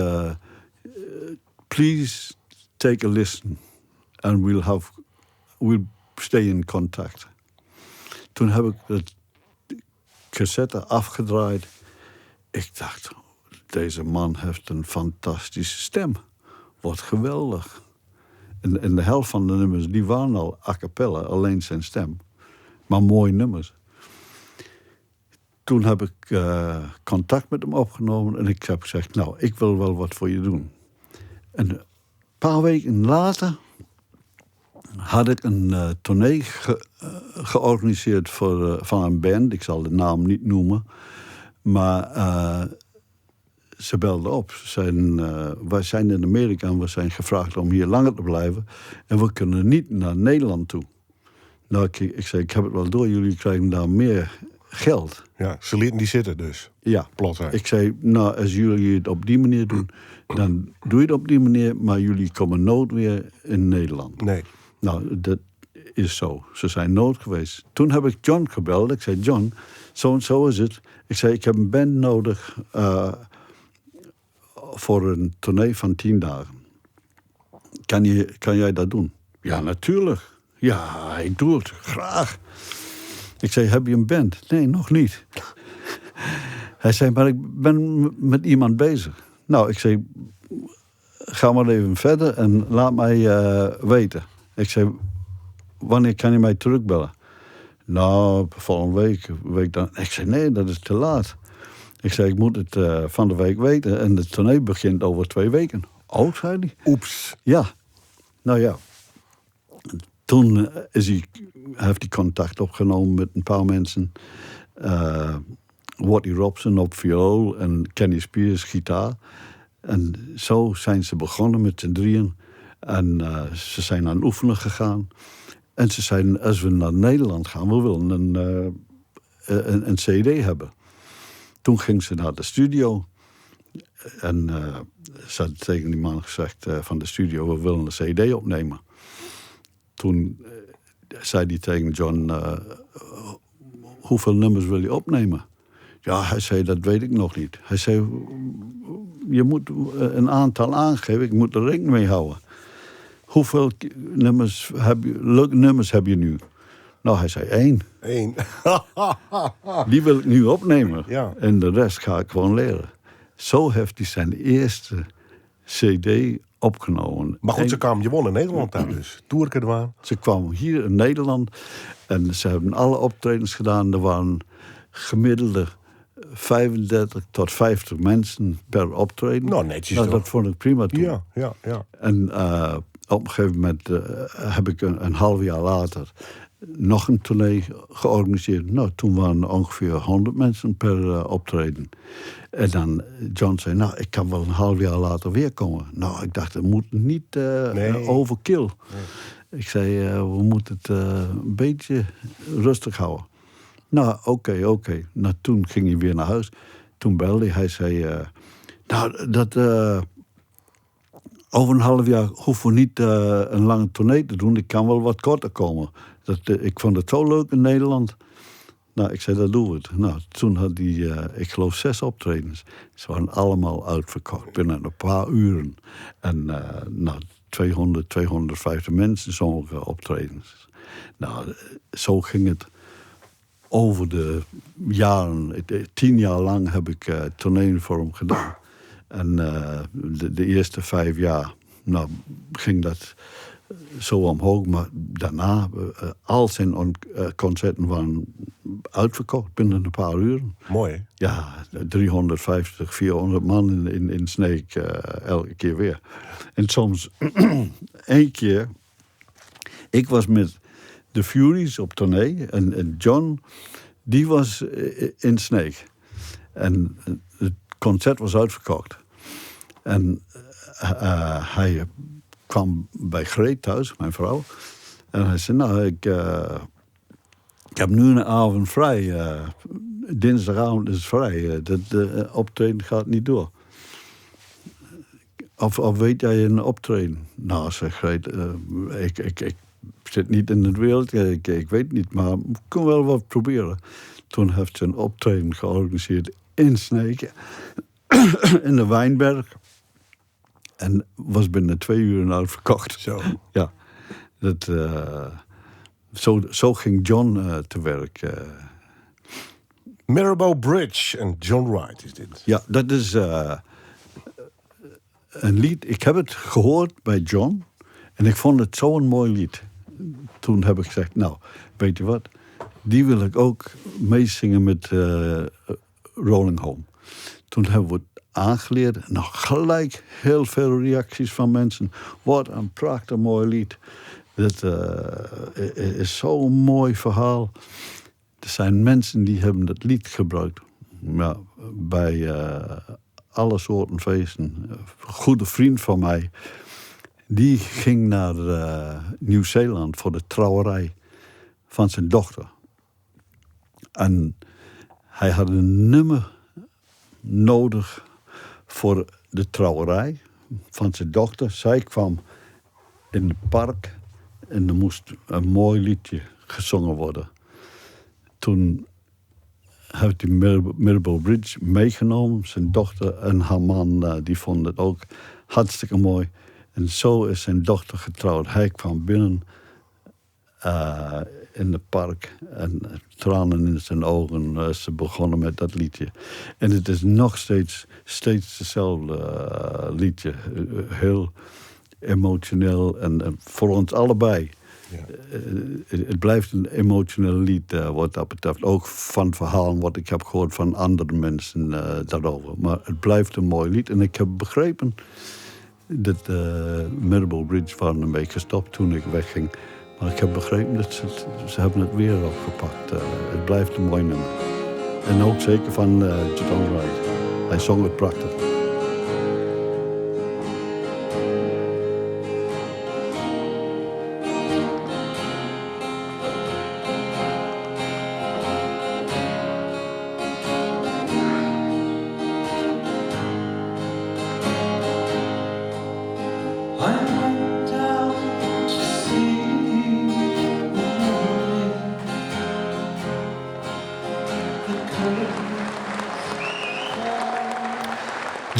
Speaker 5: Please take a listen and we'll stay in contact. Toen heb ik het cassette afgedraaid. Ik dacht, deze man heeft een fantastische stem. Wat geweldig. En de helft van de nummers, die waren al a cappella, alleen zijn stem. Maar mooie nummers. Toen heb ik contact met hem opgenomen en ik heb gezegd, nou, ik wil wel wat voor je doen. En een paar weken later had ik een tournee georganiseerd van een band. Ik zal de naam niet noemen. Maar ze belden op. Ze zeiden, wij zijn in Amerika en we zijn gevraagd om hier langer te blijven. En we kunnen niet naar Nederland toe. Nou, ik zei, ik heb het wel door, jullie krijgen daar meer geld.
Speaker 4: Ja, ze lieten die zitten dus.
Speaker 5: Ja.
Speaker 4: Plat, hè.
Speaker 5: Ik zei, nou, als jullie het op die manier doen, dan doe je het op die manier, maar jullie komen nooit weer in Nederland.
Speaker 4: Nee.
Speaker 5: Nou, dat is zo. Ze zijn nooit geweest. Toen heb ik John gebeld. Ik zei, John, zo en zo is het. Ik zei, ik heb een band nodig voor een tournee van 10 dagen. Kan jij dat doen? Ja, natuurlijk. Ja, ik doe het. Graag. Ik zei, heb je een band? Nee, nog niet. Hij zei, maar ik ben met iemand bezig. Nou, ik zei, ga maar even verder en laat mij weten. Ik zei, wanneer kan je mij terugbellen? Nou, volgende week, week dan. Ik zei, nee, dat is te laat. Ik zei, ik moet het van de week weten. En de tournee begint over 2 weken. Oh, zei hij.
Speaker 4: Oeps.
Speaker 5: Ja. Nou ja. Toen heeft hij contact opgenomen met een paar mensen. Watty Robson op viool en Kenny Spears gitaar. En zo zijn ze begonnen met z'n drieën. En ze zijn aan het oefenen gegaan. En ze zeiden, als we naar Nederland gaan, we willen een cd hebben. Toen ging ze naar de studio. En ze had tegen die man gezegd van de studio, we willen een cd opnemen. Toen zei hij tegen John, hoeveel nummers wil je opnemen? Ja, hij zei, dat weet ik nog niet. Hij zei, je moet een aantal aangeven, ik moet er rekening mee houden. Hoeveel nummers heb je, leuke nummers heb je nu? Nou, hij zei één.
Speaker 4: Eén.
Speaker 5: Die wil ik nu opnemen.
Speaker 4: Ja.
Speaker 5: En de rest ga ik gewoon leren. Zo heeft hij zijn eerste cd opgenomen.
Speaker 4: Maar goed,
Speaker 5: En
Speaker 4: ze kwamen je won in Nederland daar dus. Toerke er
Speaker 5: ze kwamen hier in Nederland en ze hebben alle optredens gedaan. Er waren gemiddelde 35 tot 50 mensen per optreden.
Speaker 4: Nou, netjes
Speaker 5: Nou,
Speaker 4: toch?
Speaker 5: dat vond ik prima toen.
Speaker 4: Ja, ja, ja.
Speaker 5: En op een gegeven moment heb ik een half jaar later nog een tournee georganiseerd. Nou, toen waren er ongeveer 100 mensen per optreden. En dan John zei, nou, ik kan wel een half jaar later weer komen. Nou, ik dacht, het moet niet
Speaker 4: Nee.
Speaker 5: overkill. Ik zei, we moeten het een beetje rustig houden. Nou, oké, oké. Nou, toen ging hij weer naar huis. Toen belde hij. Hij zei, nou, dat... over een half jaar hoeven we niet een lange tournee te doen. Ik kan wel wat korter komen. Ik vond het zo leuk in Nederland. Nou, ik zei, dat doen we het. Nou, toen had hij, ik geloof, 6 optredens. Ze waren allemaal uitverkocht binnen een paar uren. En 200, 250 mensen sommige optredens. Nou, zo ging het over de jaren. 10 jaar lang heb ik tournee voor hem gedaan. En de eerste 5 jaar, nou, ging dat zo omhoog. Maar daarna, al zijn concerten waren uitverkocht binnen een paar uren.
Speaker 4: Mooi, hè?
Speaker 5: Ja, 350, 400 man in Sneek elke keer weer. En soms één keer, ik was met de Furies op tournee en John, die was in Sneek. En het concert was uitverkocht. En hij kwam bij Greet thuis, mijn vrouw. En hij zei, nou, ik heb nu een avond vrij. Dinsdagavond is vrij. Dat optreden gaat niet door. Of weet jij een optreden? Nou, zei Greet, ik zit niet in het wereld. Ik weet niet, maar ik kan wel wat proberen. Toen heeft ze een optreden georganiseerd in Sneek. In de Wijnberg. En was binnen 2 uur uitverkocht.
Speaker 4: Zo.
Speaker 5: Ja. Zo ging John te werk.
Speaker 4: Mirabeau Bridge en John Wright is dit.
Speaker 5: Ja, dat is een lied. Ik heb het gehoord bij John. En ik vond het zo'n mooi lied. Toen heb ik gezegd, nou, weet je wat? Die wil ik ook meezingen met Rolling Home. Toen hebben we het aangeleerd. En nog gelijk heel veel reacties van mensen. Wat een prachtig mooi lied. Dat is zo'n mooi verhaal. Er zijn mensen die hebben dat lied gebruikt. Ja, bij alle soorten feesten. Een goede vriend van mij, die ging naar Nieuw-Zeeland voor de trouwerij van zijn dochter. En hij had een nummer nodig voor de trouwerij van zijn dochter. Zij kwam in het park en er moest een mooi liedje gezongen worden. Toen heeft hij Mirabeau Bridge meegenomen. Zijn dochter en haar man, die vonden het ook hartstikke mooi. En zo is zijn dochter getrouwd. Hij kwam binnen in het park en tranen in zijn ogen. Ze begonnen met dat liedje. En het is nog steeds hetzelfde liedje. Heel emotioneel en voor ons allebei. Het blijft een emotioneel lied wat dat betreft. Ook van verhalen wat ik heb gehoord van andere mensen daarover. Maar het blijft een mooi lied. En ik heb begrepen dat Mirabeau Bridge waren een beetje gestopt toen ik wegging. Maar ik heb begrepen dat ze hebben het weer opgepakt. Het blijft een mooi nummer. En ook zeker van John Wright. Hij zong het prachtig.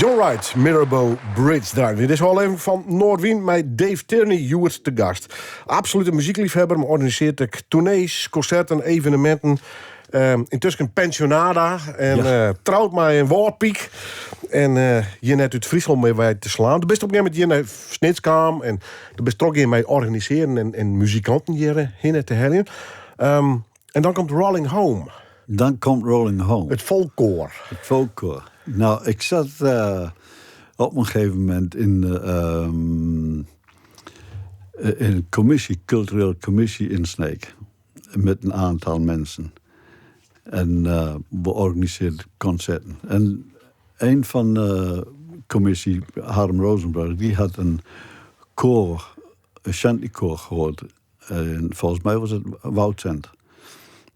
Speaker 4: John Wright, Mirabeau Bridge. Daar. Dit is al even fan Noardewyn mei Dave Tierney hjoed te gast. Absolute muzykleafhawwer, mar organisearret ek toernees, konserten, eveneminten. Yntusken pensionada en ja. Troud mei in Wâldpyk. En hjir net út Fryslân mear wei te slaan. Do bist op in gegeven momint hjir nei Snits kaam en do bist trochgien mei organisearjen en muzikanten hjir hinne te heljen. En dan komt Rolling Home.
Speaker 5: Dan komt Rolling Home.
Speaker 4: It folkkoar.
Speaker 5: It folkkoar. Nou, ik zat op een gegeven moment in een commissie, culturele commissie in Sneek. Met een aantal mensen. En we organiseerden concerten. En een van de commissie, Harm Rosenberg, die had een koor, een shantykoor gehoord. En volgens mij was het Woudsend.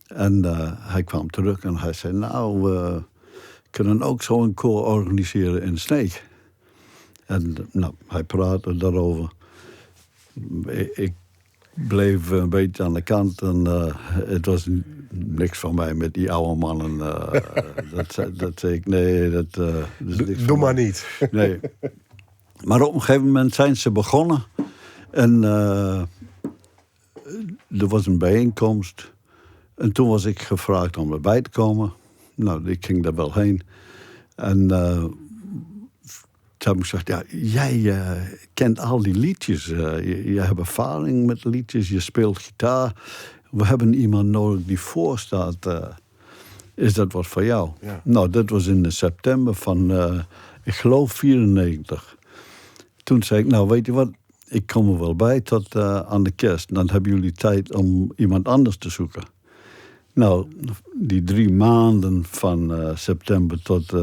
Speaker 5: En hij kwam terug en hij zei, nou, we kunnen ook zo'n koor organiseren in Sneek. En nou, hij praatte daarover. Ik bleef een beetje aan de kant en het was niks van mij met die oude mannen. Dat zei ik, nee, dat is niks
Speaker 4: Doe
Speaker 5: voor
Speaker 4: maar
Speaker 5: mij.
Speaker 4: niet.
Speaker 5: Nee. Maar op een gegeven moment zijn ze begonnen. En er was een bijeenkomst. En toen was ik gevraagd om erbij te komen. Nou, ik ging daar wel heen. En toen heb ik gezegd, ja, jij kent al die liedjes. Je hebt ervaring met liedjes, je speelt gitaar. We hebben iemand nodig die voorstaat. Is dat wat voor jou?
Speaker 4: Ja.
Speaker 5: Nou, dat was in de september van, ik geloof, 94. Toen zei ik, nou, weet je wat, ik kom er wel bij tot aan de kerst. Dan hebben jullie tijd om iemand anders te zoeken. Nou, die 3 maanden van september tot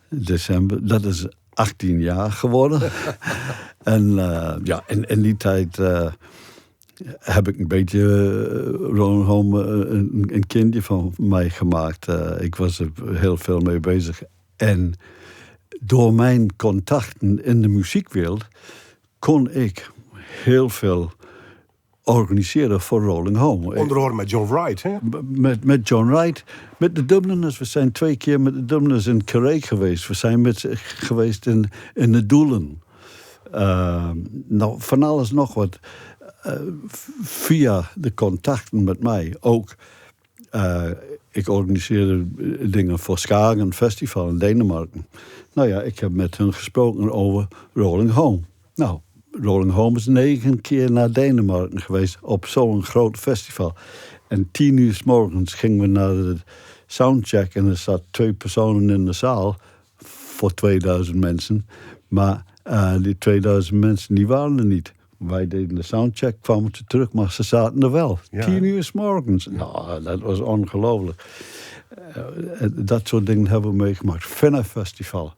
Speaker 5: december, dat is 18 jaar geworden. En ja, in die tijd heb ik een beetje Rolling Home een kindje van mij gemaakt. Ik was er heel veel mee bezig. En door mijn contacten in de muziekwereld kon ik heel veel organiseren voor Rolling Home.
Speaker 4: Onder andere met John Wright, hè?
Speaker 5: Met John Wright, met de Dubliners. We zijn 2 keer met de Dubliners in Carré geweest. We zijn met ze geweest in de Doelen. Nou, van alles nog wat. Via de contacten met mij ook. Ik organiseerde dingen voor Skagen Festival in Denemarken. Nou ja, ik heb met hun gesproken over Rolling Home. Nou, Rolling Home is 9 keer naar Denemarken geweest op zo'n groot festival. En 10 uur 's morgens gingen we naar de soundcheck en er zaten 2 personen in de zaal voor 2000 mensen. Maar die 2000 mensen die waren er niet. Wij deden de soundcheck, kwamen ze terug, maar ze zaten er wel. 10 uur 's morgens. Nou, dat was ongelooflijk. Dat soort dingen hebben we meegemaakt. Fenna Festival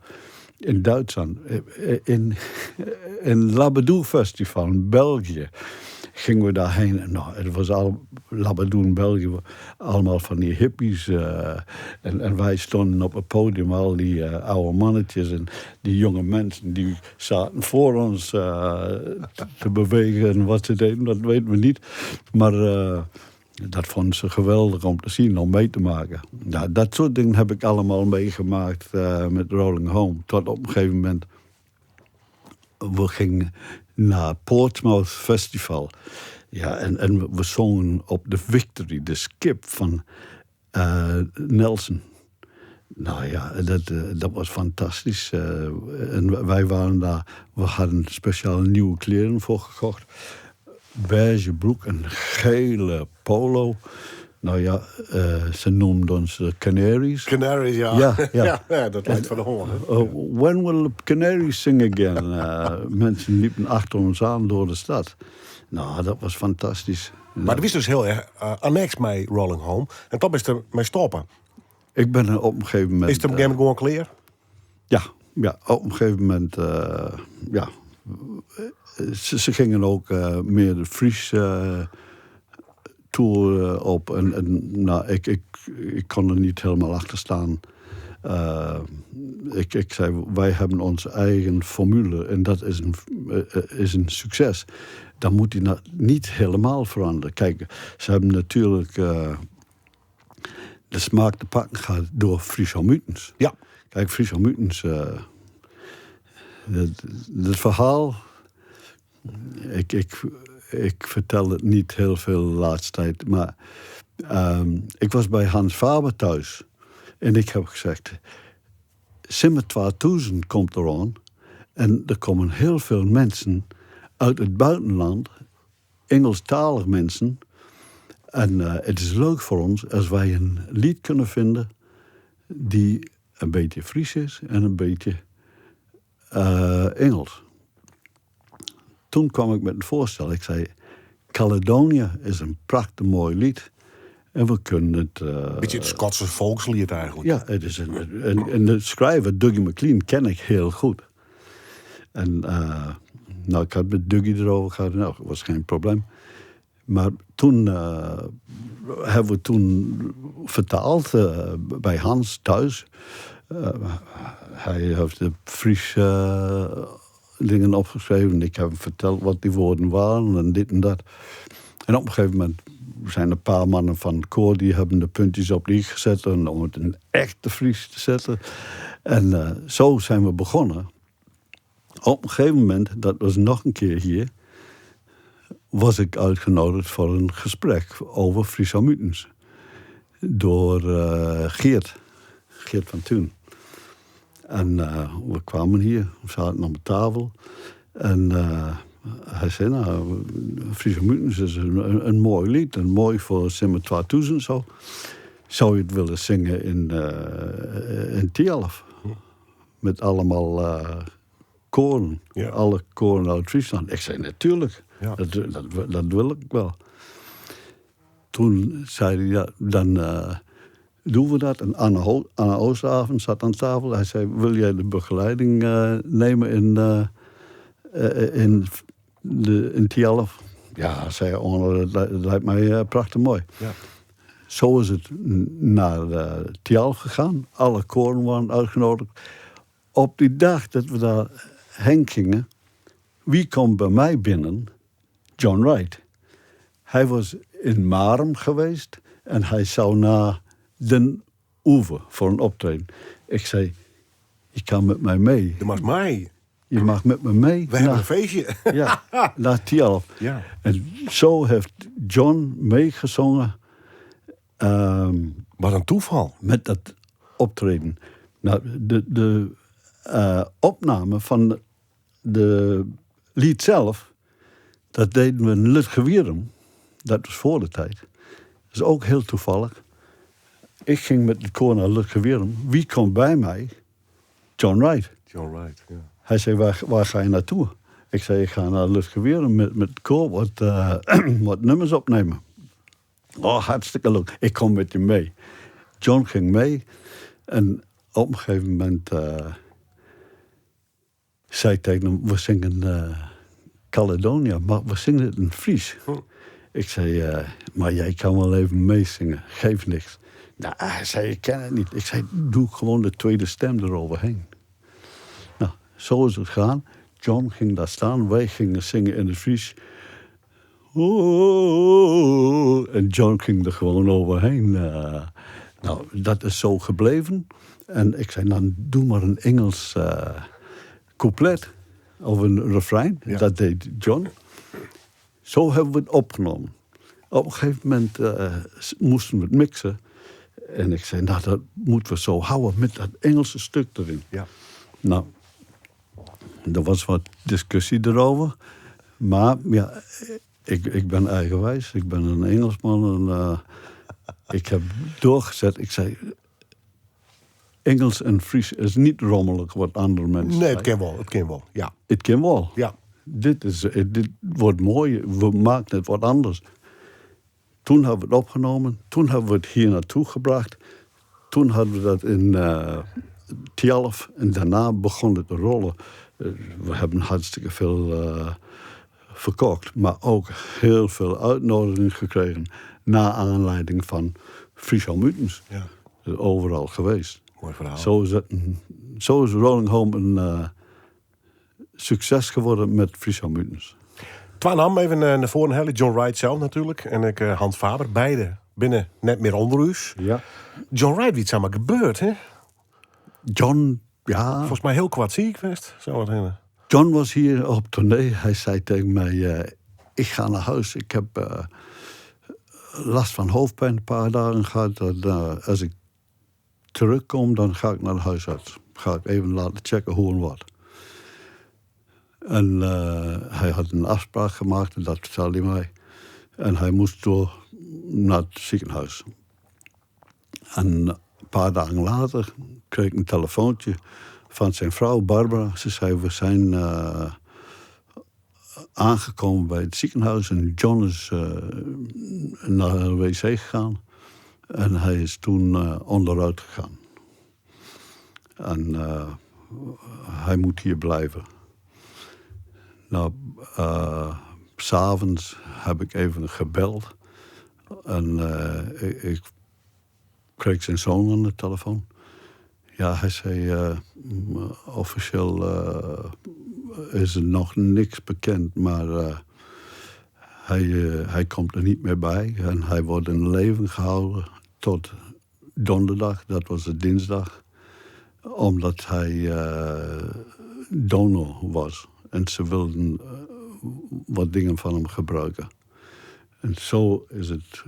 Speaker 5: in Duitsland. In Labadou Festival in België gingen we daarheen. En nou, het was al Labadou in België, allemaal van die hippies. En wij stonden op het podium, al die oude mannetjes en die jonge mensen die zaten voor ons te bewegen. En wat ze deden, dat weten we niet. Maar dat vonden ze geweldig om te zien, om mee te maken. Nou, dat soort dingen heb ik allemaal meegemaakt met Rolling Home. Tot op een gegeven moment, we gingen naar Portsmouth Festival. Ja, en we zongen op de Victory, de skip van Nelson. Nou ja, dat was fantastisch. En wij waren daar, we hadden speciale nieuwe kleren voor gekocht. Beige broek en gele polo. Nou ja, ze noemden ons de Canaries.
Speaker 4: Canaries, ja.
Speaker 5: Ja, ja.
Speaker 4: Ja, ja, dat lijkt van de honger, hè?
Speaker 5: When will the Canaries sing again? Mensen liepen achter ons aan door de stad. Nou, dat was fantastisch.
Speaker 4: Maar dat was dus heel erg annex met Rolling Home. En toch is er mee stoppen.
Speaker 5: Ik ben er op een gegeven moment...
Speaker 4: Is het op een gegeven moment gewoon klaar?
Speaker 5: Ja, ja, op een gegeven moment ja. Ze gingen ook meer de Fries tour op. En nou, ik kon er niet helemaal achter staan. Ik zei, wij hebben onze eigen formule en dat is een succes. Dan moet die niet helemaal veranderen. Kijk, ze hebben natuurlijk de smaak te pakken gehad door Friso Mutens. Kijk, Friso Mutens Het verhaal, ik vertel het niet heel veel de laatste tijd, maar ik was bij Hans Faber thuis en ik heb gezegd, Simmer 2000 komt eraan en er komen heel veel mensen uit het buitenland, Engelstalig mensen. En het is leuk voor ons als wij een lied kunnen vinden die een beetje Fries is en een beetje Engels. Toen kwam ik met een voorstel. Ik zei, Caledonia is een prachtig mooi lied. En we kunnen het...
Speaker 4: Beetje het Skotse volkslied eigenlijk.
Speaker 5: Ja, het is een, en de schrijver Dougie MacLean ken ik heel goed. En ik had met Dougie erover gehad. Nou, dat was geen probleem. Maar toen hebben we toen vertaald bij Hans thuis. Hij heeft de Friese dingen opgeschreven. Ik heb hem verteld wat die woorden waren en dit en dat. En op een gegeven moment zijn er een paar mannen van het koor die hebben de puntjes op de i gezet en om het in echte Fries te zetten. En zo zijn we begonnen. Op een gegeven moment, dat was nog een keer hier, was ik uitgenodigd voor een gesprek over Friso Mutens. Door Geert van Tuin. En we kwamen hier, we zaten aan de tafel. En hij zei, Friso Mutens is een mooi lied. En mooi voor Simmer 2000 zo. Zou je het willen zingen in Thialf? Met allemaal koren. Alle koren uit Friesland. Ik zei, natuurlijk. Dat wil ik wel. Toen zei hij, ja, dan doen we dat. En Anne Oosteravond zat aan tafel. Hij zei, wil jij de begeleiding nemen in Thialf? Ja, zei Anne, dat lijkt mij prachtig mooi. Zo is het naar Thialf gegaan. Alle koren waren uitgenodigd. Op die dag dat we daar heen gingen, wie komt bij mij binnen? John Wright. Hij was in Marum geweest en hij zou naar Den Oever voor een optreden. Ik zei, je kan met mij mee.
Speaker 4: Je mag mee.
Speaker 5: Je mag met me mee.
Speaker 4: We hebben een feestje.
Speaker 5: Ja, naar Thialf. En zo heeft John meegezongen.
Speaker 4: Wat een toeval.
Speaker 5: Met dat optreden. De opname van de lied zelf, dat deden we in Lutkewierum. Dat was voor de tijd. Dat is ook heel toevallig. Ik ging met het koor naar Lutkewierum. Wie komt bij mij? John Wright.
Speaker 4: John Wright, ja.
Speaker 5: Hij zei, waar ga je naartoe? Ik zei, ik ga naar Lutkewierum met het koor wat nummers opnemen. Oh, hartstikke leuk. Ik kom met je mee. John ging mee. En op een gegeven moment zei ik tegen hem, we zingen Caledonia, maar we zingen het in Fries. Ik zei, maar jij kan wel even meezingen, geef niks. Nou, hij zei, ik ken het niet. Ik zei, doe gewoon de tweede stem eroverheen. Nou, zo is het gegaan. John ging daar staan, wij gingen zingen in het Fries. Oh, en John ging er gewoon overheen. Dat is zo gebleven. En ik zei, nou, doe maar een Engels couplet of een refrein. Dat deed John. Zo hebben we het opgenomen. Op een gegeven moment moesten we het mixen. En ik zei, nou, dat moeten we zo houden met dat Engelse stuk erin. Er was wat discussie erover. Maar ja, ik ben eigenwijs. Ik ben een Engelsman. En ik heb doorgezet. Ik zei, Engels en Fries is niet rommelig wat andere mensen
Speaker 4: Nee, het
Speaker 5: zeggen.
Speaker 4: kan wel. Het kan wel, ja.
Speaker 5: Het kan wel. Dit wordt mooi. We maken het wat anders. Toen hebben we het opgenomen. Toen hebben we het hier naartoe gebracht. Toen hadden we dat in Thialf. En daarna begon het te rollen. We hebben hartstikke veel verkocht. Maar ook heel veel uitnodigingen gekregen. Naar aanleiding van Friso Mutens. Overal geweest.
Speaker 4: Mooi verhaal.
Speaker 5: Zo is Rolling Home een succes geworden met Friso Mutens.
Speaker 4: Twa nam even naar voren hellen. John Wright zelf natuurlijk. En ik Hans Faber. Beide binnen net meer onder u. John Wright, wie het samen gebeurd, hè?
Speaker 5: John Ja.
Speaker 4: Folgens my hiel koart siik west, sa wat hinne.
Speaker 5: John was hier op tournee. Hij zei tegen mij, ik ga naar huis. Ik heb last van hoofdpijn een paar dagen gehad. En, als ik terugkom, dan ga ik naar de huisarts. Ga ik even laten checken hoe en wat. En hij had een afspraak gemaakt en dat vertelde hij mij. En hij moest door naar het ziekenhuis. En een paar dagen later kreeg ik een telefoontje van zijn vrouw Barbara. Ze zei, we zijn aangekomen bij het ziekenhuis en John is naar de wc gegaan. En hij is toen onderuit gegaan. En hij moet hier blijven. Nou, 's avonds heb ik even gebeld. En ik kreeg zijn zoon aan de telefoon. Ja, hij zei, officieel is er nog niks bekend, maar hij komt er niet meer bij. En hij wordt in leven gehouden tot donderdag, dat was de dinsdag, omdat hij donor was. En ze wilden wat dingen van hem gebruiken. En zo is het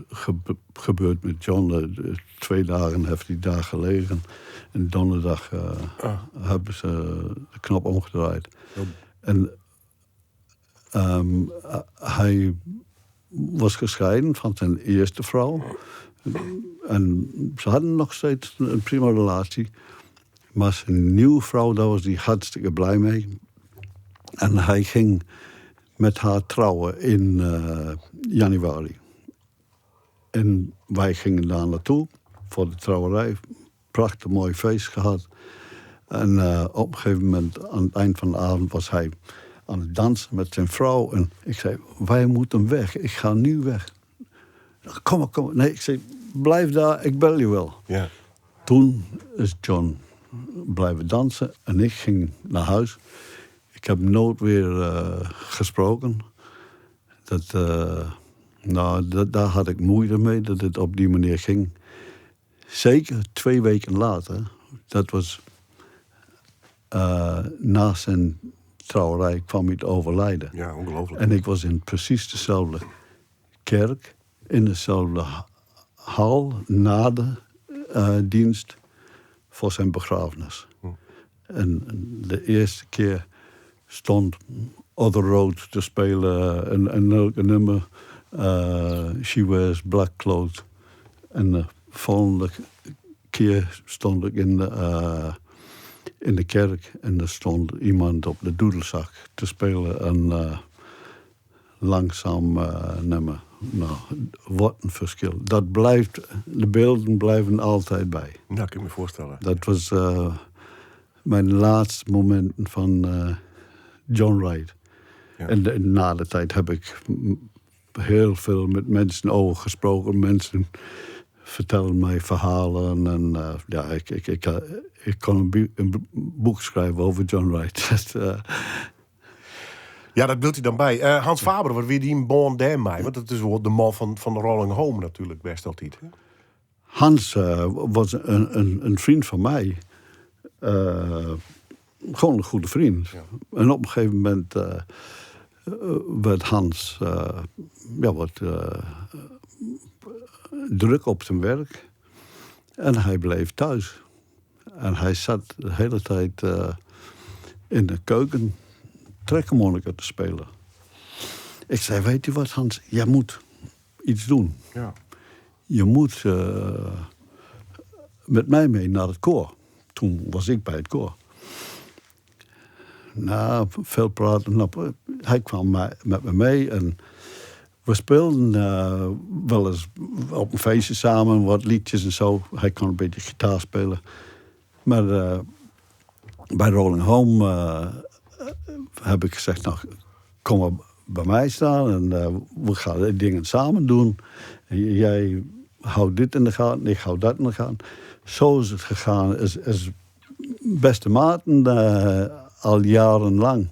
Speaker 5: gebeurd met John. 2 dagen heeft hij daar gelegen. En donderdag hebben ze de knop omgedraaid. En hij was gescheiden van zijn eerste vrouw. En ze hadden nog steeds een prima relatie. Maar zijn nieuwe vrouw, daar was hij hartstikke blij mee. En hij ging met haar trouwen in januari. En wij gingen daar naartoe voor de trouwerij. Prachtig mooi feest gehad. En op een gegeven moment, aan het eind van de avond, was hij aan het dansen met zijn vrouw. En ik zei, wij moeten weg. Ik ga nu weg. Kom maar, kom maar. Nee, ik zei, blijf daar, ik bel je wel. Toen is John blijven dansen en ik ging naar huis. Ik heb nooit weer gesproken. Daar had ik moeite mee, dat het op die manier ging. Zeker 2 weken later, dat was na zijn trouwerij, kwam hij te overlijden.
Speaker 4: Ja, ongelooflijk.
Speaker 5: En ik was in precies dezelfde kerk, in dezelfde hal, na de dienst voor zijn begrafenis. En de eerste keer stond Other Road te spelen, een nummer, She Wears Black Clothes. En de volgende keer stond ik in de kerk en er stond iemand op de doedelzak te spelen een langzaam nummer. Wat een verschil. De beelden blijven altijd bij.
Speaker 4: Ja, kan ik me voorstellen.
Speaker 5: Dat was mijn laatste momenten van John Wright. En na de tijd heb ik heel veel met mensen over gesproken. Mensen vertelden mij verhalen. En ja, ik kon een boek schrijven over John Wright. Dat
Speaker 4: Ja, dat wilt hij dan bij. Hans Faber, wat wie die een bond daar mee? Want dat is wel de man van de Rolling Home natuurlijk best altijd. Hè?
Speaker 5: Hans was een vriend van mij. Gewoon een goede vriend. En op een gegeven moment werd Hans wat druk op zijn werk. En hij bleef thuis. En hij zat de hele tijd in de keuken trekharmonica te spelen. Ik zei, weet u wat Hans, jij moet iets doen. Je moet met mij mee naar het koor. Toen was ik bij het koor. Na veel praten, hij kwam met me mee en we speelden wel eens op een feestje samen, wat liedjes en zo. Hij kon een beetje gitaar spelen. Maar bij Rolling Home heb ik gezegd, kom maar bij mij staan en we gaan de dingen samen doen. En jij houdt dit in de gaten, ik hou dat in de gaten. Zo is het gegaan. Is beste maten al jarenlang.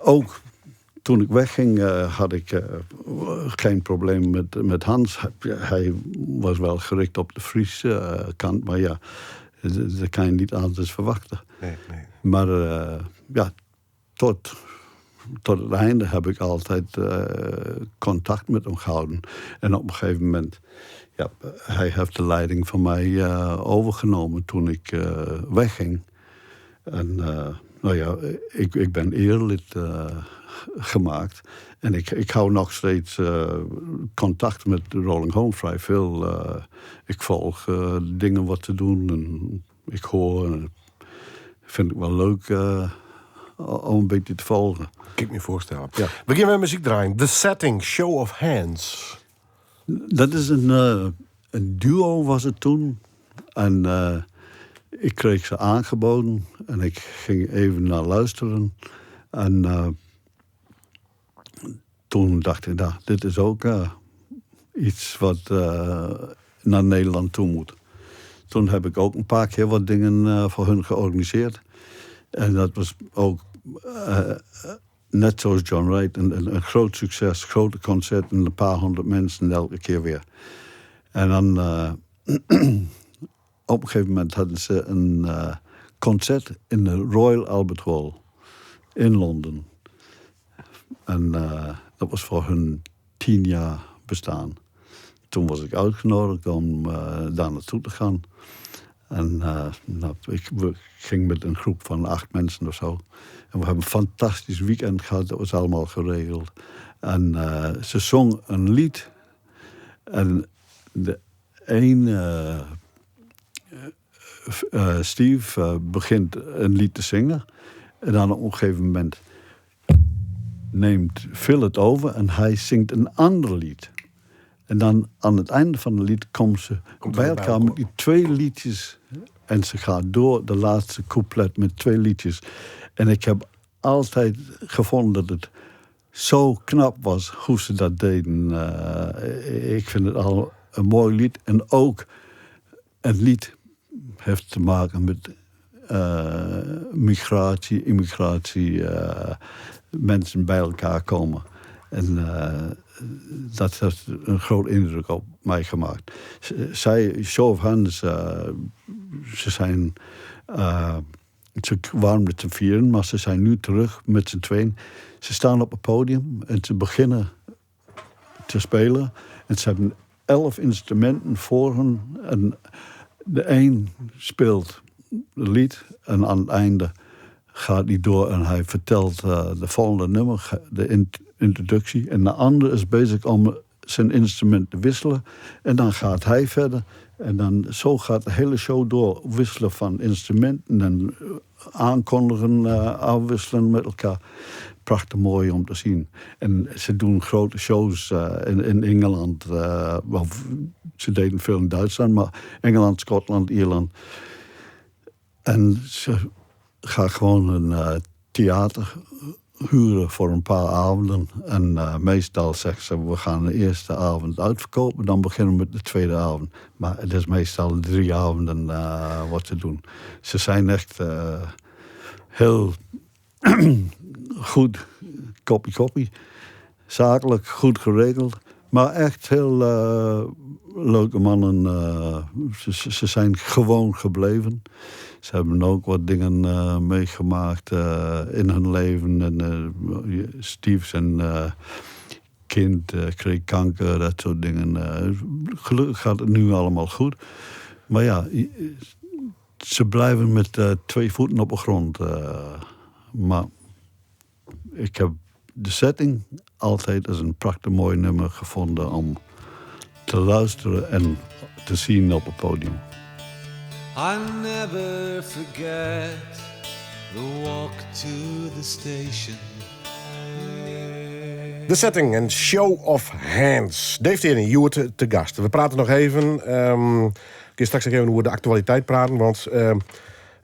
Speaker 5: Ook toen ik wegging had ik geen probleem met Hans. Hij was wel gericht op de Friese kant, maar ja, Dat kan je niet anders verwachten.
Speaker 4: Nee, nee.
Speaker 5: Maar ja, tot, tot het einde heb ik altijd contact met hem gehouden. En op een gegeven moment, ja, hij heeft de leiding van mij overgenomen toen ik wegging. En nou ja, ik ben erelid gemaakt. En ik hou nog steeds contact met de Rolling Home vrij veel. Ik volg dingen wat ze doen en ik hoor en vind ik wel leuk om een beetje te volgen.
Speaker 4: Kan ik me voorstellen.
Speaker 5: Ja.
Speaker 4: We gaan met muziek draaien. The Setting, Show of Hands.
Speaker 5: Dat is een duo was het toen. En ik kreeg ze aangeboden en ik ging even naar luisteren. En toen dacht ik, nou, dit is ook iets wat naar Nederland toe moet. Toen heb ik ook een paar keer wat dingen voor hun georganiseerd. En dat was ook, net zoals John Wright, een groot succes. Grote concerten, een paar honderd mensen elke keer weer. En dan op een gegeven moment hadden ze een concert in de Royal Albert Hall in Londen. En dat was voor hun 10 jaar bestaan. Toen was ik uitgenodigd om daar naartoe te gaan. En nou, we ging met een groep van 8 mensen of zo. En we hebben een fantastisch weekend gehad. Dat was allemaal geregeld. En ze zong een lied. En de een, Steve, begint een lied te zingen. En dan op een gegeven moment neemt Phil het over en hij zingt een ander lied. En dan aan het einde van het lied komen ze
Speaker 4: Komt
Speaker 5: bij
Speaker 4: er bij
Speaker 5: elkaar met
Speaker 4: elkaar.
Speaker 5: die 2 liedjes. En ze gaat door de laatste couplet met 2 liedjes. En ik heb altijd gevonden dat het zo knap was hoe ze dat deden. Ik vind het al een mooi lied. En ook het lied heeft te maken met migratie, immigratie, mensen bij elkaar komen. En dat heeft een groot indruk op mij gemaakt. Zij, Show of Hands, ze zijn, ze waren met z'n vieren, maar ze zijn nu terug met z'n tweeën. Ze staan op het podium en ze beginnen te spelen. En ze hebben 11 instrumenten voor hen. En de een speelt het lied en aan het einde gaat hij door en hij vertelt de volgende nummer, de introductie. En de ander is bezig om zijn instrument te wisselen. En dan gaat hij verder. En dan zo gaat de hele show door. Wisselen van instrumenten en aankondigen, afwisselen met elkaar. Prachtig mooi om te zien. En ze doen grote shows in Engeland. Of, ze deden veel in Duitsland, maar Engeland, Schotland, Ierland. En ze gaan gewoon een theater huren voor een paar avonden. En meestal zeggen ze, we gaan de eerste avond uitverkopen, dan beginnen we met de tweede avond. Maar het is meestal 3 avonden wat ze doen. Ze zijn echt heel goed, koppie koppie. Zakelijk goed geregeld. Maar echt heel leuke mannen. Ze zijn gewoon gebleven. Ze hebben ook wat dingen meegemaakt in hun leven. En Steve zijn kind kreeg kanker, dat soort dingen. Gelukkig gaat het nu allemaal goed. Maar ja, ze blijven met 2 voeten op de grond. Maar ik heb de setting altijd als een prachtig mooi nummer gevonden om te luisteren en te zien op het podium.
Speaker 3: I'll never forget the walk to the station.
Speaker 4: De setting en Show of Hands. Dave Tierney, Joert te gast. We praten nog even. Ik ga straks nog even over de actualiteit praten, want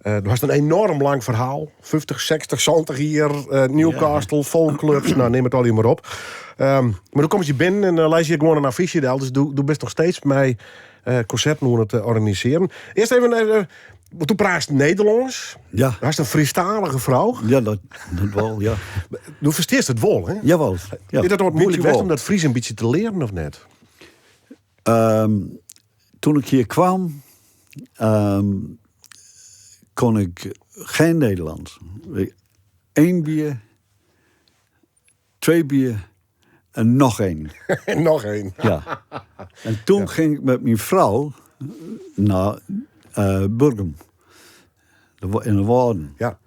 Speaker 4: er was een enorm lang verhaal. 50, 60, 70 hier, Newcastle, folkclubs. Nou, neem het al hier maar op. Maar dan kom je binnen en dan lees je gewoon een affiche daar. Dus doe best nog steeds mij concerten hoe het organiseren. Eerst even, want toen praat je Nederlands. Dat is een Friestalige vrouw.
Speaker 5: Ja, dat wel, ja.
Speaker 4: Du versteert het wel, hè?
Speaker 5: Jawel, ja.
Speaker 4: Is dat ook moeilijk
Speaker 5: Beetje
Speaker 4: geweest
Speaker 5: wel.
Speaker 4: om dat Fries een beetje te leren of net?
Speaker 5: Toen ik hier kwam, kon ik geen Nederlands. Eén bier, twee bier en nog één.
Speaker 4: En nog één.
Speaker 5: Ja. En toen ging ik met mijn vrouw naar Burgum. In de Wouden.
Speaker 4: Ja.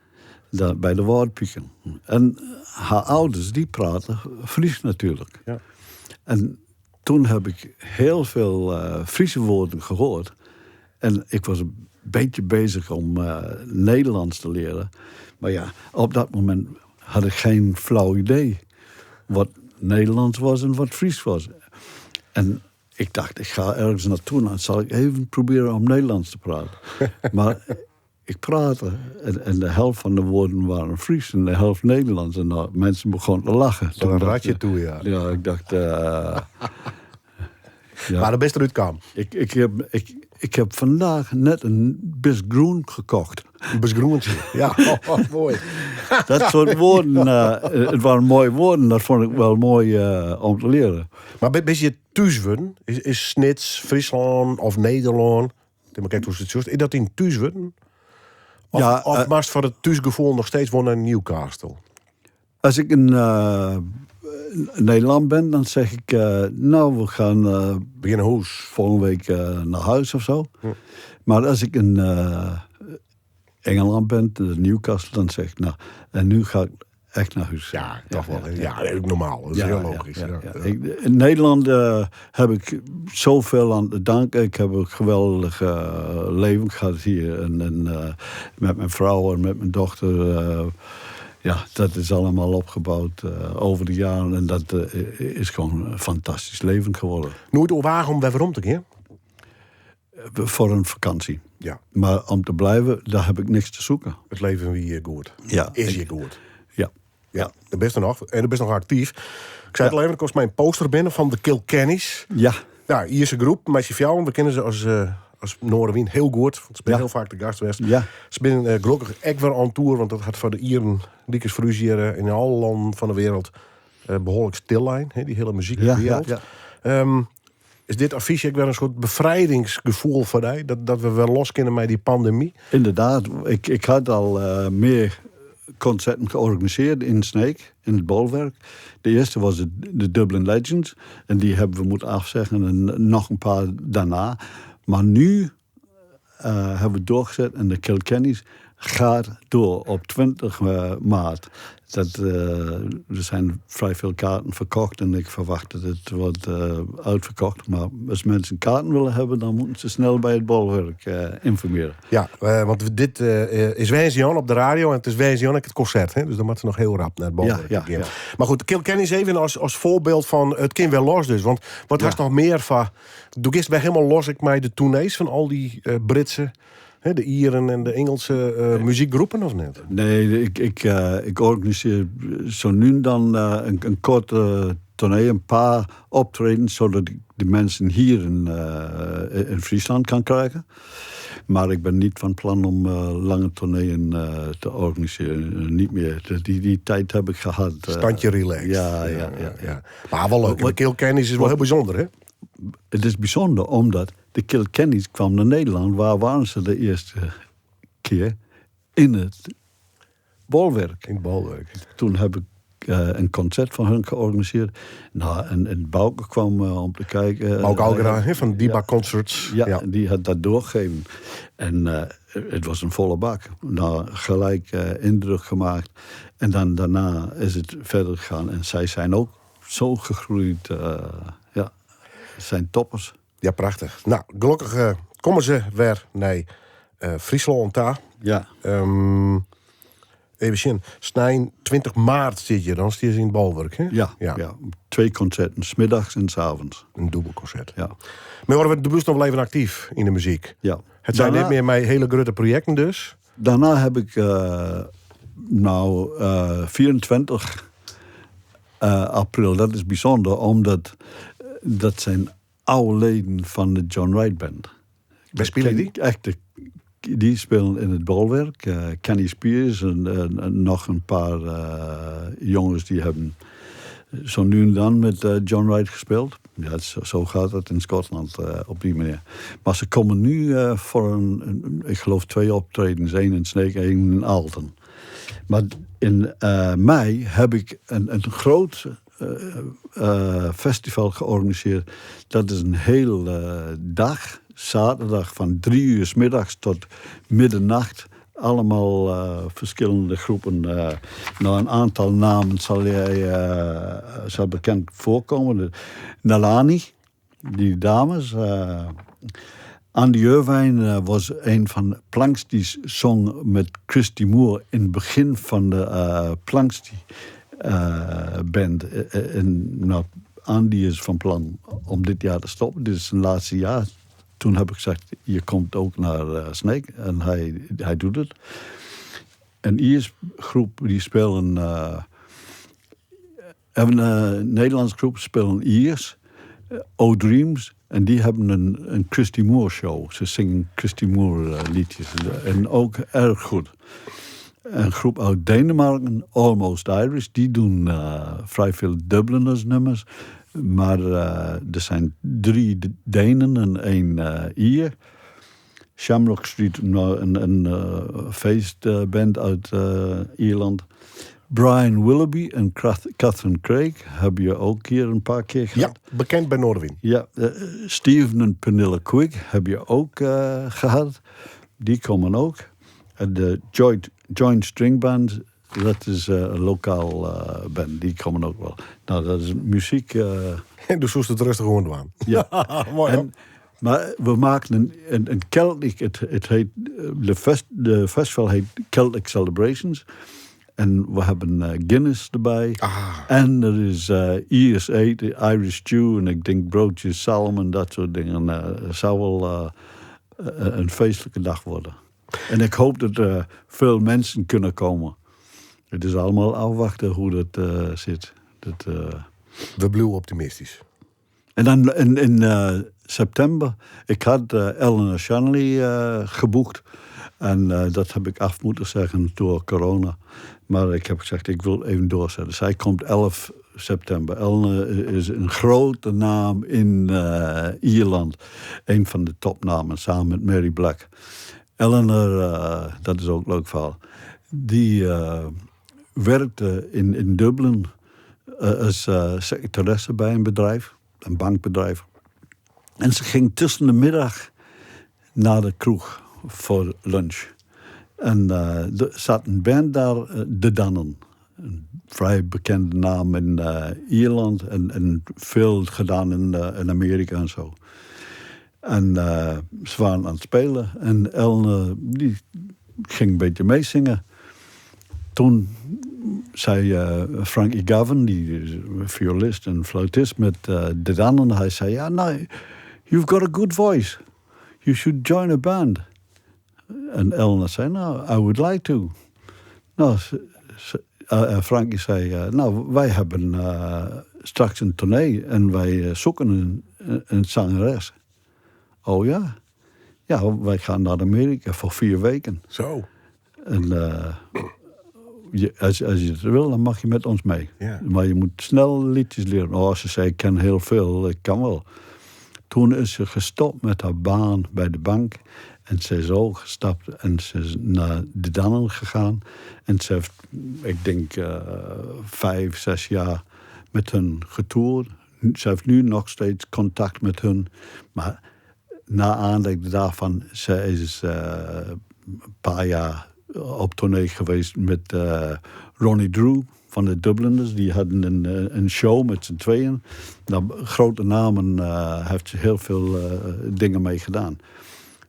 Speaker 5: Daar, bij de Wâldpiken. En haar ouders, die praten Fries natuurlijk.
Speaker 4: Ja.
Speaker 5: En toen heb ik heel veel Friese woorden gehoord. En ik was een beetje bezig om Nederlands te leren. Maar ja, op dat moment had ik geen flauw idee wat Nederlands was en wat Fries was. En ik dacht, ik ga ergens naartoe en dan zal ik even proberen om Nederlands te praten. Maar ik praatte en de helft van de woorden waren Fries en de helft Nederlands. En nou, mensen begonnen te lachen.
Speaker 4: Tot een
Speaker 5: dacht
Speaker 4: ratje
Speaker 5: ik-
Speaker 4: toe, ja.
Speaker 5: Ja, ik dacht... ja.
Speaker 4: Maar de beste eruit kwam.
Speaker 5: Ik heb vandaag net een bisgroen gekocht.
Speaker 4: Een besgroentje. Ja, oh, mooi.
Speaker 5: Dat soort woorden, het waren mooie woorden. Dat vond ik wel mooi om te leren.
Speaker 4: Maar ben je thuisworden? Is Snits, Friesland of Nederland? Maar kijk hoe het zo is. Is dat in thuisworden? Of,
Speaker 5: Ja,
Speaker 4: of maakt voor het thuisgevoel nog steeds wonen in Newcastle?
Speaker 5: Als ik in Nederland ben, dan zeg ik... nou, we gaan
Speaker 4: Beginnen hoes.
Speaker 5: volgende week naar huis of zo. Maar als ik in Engeland ben, in Newcastle, dan zeg ik... Nou, en nu ga ik echt naar huis.
Speaker 4: Ja, toch wel. hè? Ja, dat is ook normaal. Dat is heel logisch. Ja, ja.
Speaker 5: In Nederland heb ik zoveel aan te danken. Ik heb een geweldig leven gehad hier. En met mijn vrouw en met mijn dochter. Ja, dat is allemaal opgebouwd over de jaren. En dat is gewoon een fantastisch leven geworden.
Speaker 4: Nooit overwagen om weer om te gaan?
Speaker 5: Voor een vakantie.
Speaker 4: Ja.
Speaker 5: Maar om te blijven, daar heb ik niks te zoeken.
Speaker 4: Het leven wie je goed.
Speaker 5: Ja.
Speaker 4: Is je goed.
Speaker 5: Ja.
Speaker 4: Ja, de beste nog. En de beste nog actief. Ik zei het al even, er kost mij een poster binnen van de Kilkennys.
Speaker 5: Ja.
Speaker 4: Ja, Ierse groep, meisje Fjouwen. We kennen ze als Noardewyn heel goed. Want ze zijn
Speaker 5: Ja.
Speaker 4: heel vaak de gast geweest.
Speaker 5: Ja.
Speaker 4: Ze zijn gelukkig ook weer aan tour. Want dat had voor de Ieren, die is hier in alle landen van de wereld behoorlijk stillijn. Hè, die hele muziekwereld.
Speaker 5: Ja, ja,
Speaker 4: Is dit affiche ook weer een soort bevrijdingsgevoel voor jou? Dat we wel los kunnen met die pandemie?
Speaker 5: Inderdaad. Ik had al meer concerten georganiseerd in Sneek, in het Bolwerk. De eerste was de Dublin Legends. En die hebben we moeten afzeggen en nog een paar daarna. Maar nu hebben we doorgezet en de Kilkennys gaat door op 20 maart. Er zijn vrij veel kaarten verkocht en ik verwacht dat het wordt uitverkocht. Maar als mensen kaarten willen hebben, dan moeten ze snel bij het Bolwerk informeren.
Speaker 4: Ja, want dit is Wijnzian op de radio en het is Wijnzian ook het concert. Hè? Dus dan moeten ze nog heel rap naar het Bolwerk gaan. Maar goed, Kilkennys even als voorbeeld van het kind wel los dus. Want wat was nog meer van... Doe ik eerst bij helemaal los ik mij de tournees van al die Britse... Hè, de Ieren en de Engelse muziekgroepen of net?
Speaker 5: Nee, ik organiseer zo nu en dan een korte tournee, een paar optredens, zodat ik de mensen hier in Friesland kan krijgen. Maar ik ben niet van plan om lange tourneeën te organiseren. Niet meer. Die tijd heb ik gehad.
Speaker 4: Standje relaxed. Maar wel leuk. De Kilkennys is wel heel bijzonder, hè?
Speaker 5: Het is bijzonder omdat de Kilkennys kwam naar Nederland. Waar waren ze de eerste keer? In het Bolwerk.
Speaker 4: In het Bolwerk.
Speaker 5: Toen heb ik een concert van hun georganiseerd. En Bouke kwam om te kijken.
Speaker 4: Bouke Algra, hè, van Diba Concerts.
Speaker 5: Ja, die had dat doorgegeven. En het was een volle bak. Gelijk indruk gemaakt. En dan daarna is het verder gegaan. En zij zijn ook zo gegroeid. Ja, zijn toppers.
Speaker 4: Ja, prachtig. Gelukkig komen ze weer naar Friesland daar. Even zien. Snijn, 20 maart zit je, dan zit je in het Bolwerk, hè?
Speaker 5: Ja, ja. 2 concerten, 's middags en 's avonds.
Speaker 4: Een dubbel concert.
Speaker 5: Ja.
Speaker 4: Maar horen we de bus nog wel even actief in de muziek?
Speaker 5: Ja.
Speaker 4: Het zijn niet meer mijn hele grote projecten dus.
Speaker 5: Daarna heb ik 24 april. Dat is bijzonder, omdat dat zijn oude leden van de John Wright Band.
Speaker 4: Waar spelen die?
Speaker 5: Echt, die spelen in het Bolwerk. Kenny Spears en nog een paar jongens die hebben Zo nu en dan met John Wright gespeeld. Ja, zo gaat het in Schotland op die manier. Maar ze komen nu voor een, ik geloof twee optredens. Eén in Sneek, één in Aalten. Maar in mei heb ik een groot festival georganiseerd. Dat is een hele dag, zaterdag van 3 uur 's middags tot middernacht. Allemaal verschillende groepen. Nou, een aantal namen zal jij zal bekend voorkomen. De Nalani, die dames. Andy Irvine was een van Planxty's zong met Christy Moore in het begin van de Planxty band. En nou, Andy is van plan om dit jaar te stoppen. Dit is zijn laatste jaar. Toen heb ik gezegd, je komt ook naar Sneek. En hij doet het. Een Iers groep die spelen... Hebben een Nederlandse groep spelen Iers. O Dreams. En die hebben een Christy Moore show. Ze zingen Christy Moore liedjes. En ook erg goed. Een groep uit Denemarken, Almost Irish. Die doen vrij veel Dubliners nummers. Maar er zijn drie Denen en één Ier. Shamrock Street, nou, een feestband uit Ierland. Brian Willoughby en Catherine Craig heb je ook hier een paar keer gehad.
Speaker 4: Ja, bekend bij Noardewyn.
Speaker 5: Ja, Steven en Penilla Quick heb je ook gehad. Die komen ook. En de Joint String Band, dat is een lokaal band. Die komen ook wel. Nou, dat is muziek.
Speaker 4: En dus zoest het rustig gewoon doen.
Speaker 5: Ja.
Speaker 4: Mooi.
Speaker 5: En, maar we maken een Celtic, het heet, de festival heet Celtic Celebrations. En we hebben Guinness erbij.
Speaker 4: Ah.
Speaker 5: En er is Iers eten, Irish stew en ik denk broodjes zalm en dat soort dingen. Het zou wel een feestelijke dag worden. En ik hoop dat er veel mensen kunnen komen. Het is allemaal afwachten hoe dat zit. Dat,
Speaker 4: We blijven optimistisch.
Speaker 5: En dan in september, ik had Eleanor Shanley geboekt. En dat heb ik af moeten zeggen door corona. Maar ik heb gezegd, ik wil even doorzetten. Zij komt 11 september. Eleanor is een grote naam in Ierland. Een van de topnamen, samen met Mary Black. Eleanor, dat is ook een leuk verhaal. Die werkte in Dublin als secretaresse bij een bedrijf. Een bankbedrijf. En ze ging tussen de middag naar de kroeg voor lunch. En er zat een band daar, De Dannan. Een vrij bekende naam in Ierland en veel gedaan in Amerika en zo. En ze waren aan het spelen en Eleanor die ging een beetje meezingen. Toen zei Frankie Gavin, die is violist en fluitist met De Dannan, hij zei, ja, nou, you've got a good voice. You should join a band. En Eleanor zei, nou, I would like to. Nou, Frankie zei, nou, wij hebben straks een tournee en wij zoeken een zangeres. Oh ja? Ja, wij gaan naar Amerika voor 4 weken.
Speaker 4: Zo.
Speaker 5: En als je het wil, dan mag je met ons mee. Maar je moet snel liedjes leren. Oh, ze zei, ik ken heel veel, ik kan wel. Toen is ze gestopt met haar baan bij de bank. En ze is ook gestapt en ze is naar de Dannan gegaan. En ze heeft, ik denk, 5, 6 jaar met hun getoerd. Ze heeft nu nog steeds contact met hun. Maar na aanleiding daarvan, ze is een paar jaar op tournee geweest met Ronnie Drew van de Dubliners. Die hadden een show met z'n tweeën. Nou, grote namen heeft ze heel veel dingen mee gedaan.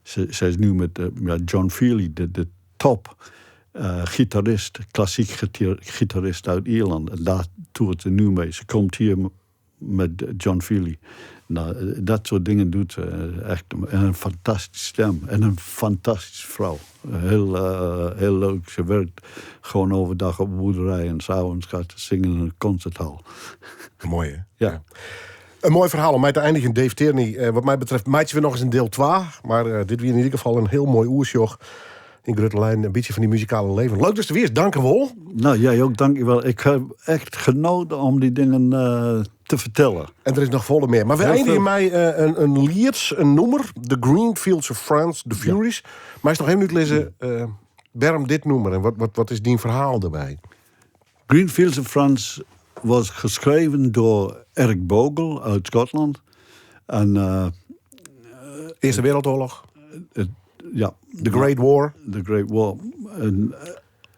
Speaker 5: Ze is nu met ja, John Feely, de top gitarist, klassiek gitarist uit Ierland. En daar toert ze nu mee. Ze komt hier met John Feely. Nou, dat soort dingen doet ze. Echt een fantastische stem. En een fantastische vrouw. Heel leuk. Ze werkt gewoon overdag op een boerderij. En s'avonds gaat ze zingen in een concerthal.
Speaker 4: Mooi, hè?
Speaker 5: Ja.
Speaker 4: Een mooi verhaal om mij te eindigen, Dave Tierney. Wat mij betreft, meitsje we nog eens een deel 2. Maar dit weer in ieder geval een heel mooi oersjoch. In grutte linen in bytsje fan dyn muzikale leven. Leuk datst der wiest, dankewol.
Speaker 5: Nou, jij ook, dankjewel. Ik heb echt genoten om die dingen te fertellen.
Speaker 4: En der is noch folle mear. Mar we eindigje mei in liet, in nûmer, The Green Fields of France, The Furies. Meist noch even útlizze wêrom dit nûmer en wat is dyn ferhaal derby?
Speaker 5: Green Fields of France was geschreven door Eric Bogle uit Schotland. En,
Speaker 4: Earste Wrâldoarloch?
Speaker 5: Ja.
Speaker 4: The Great War?
Speaker 5: The Great War. En,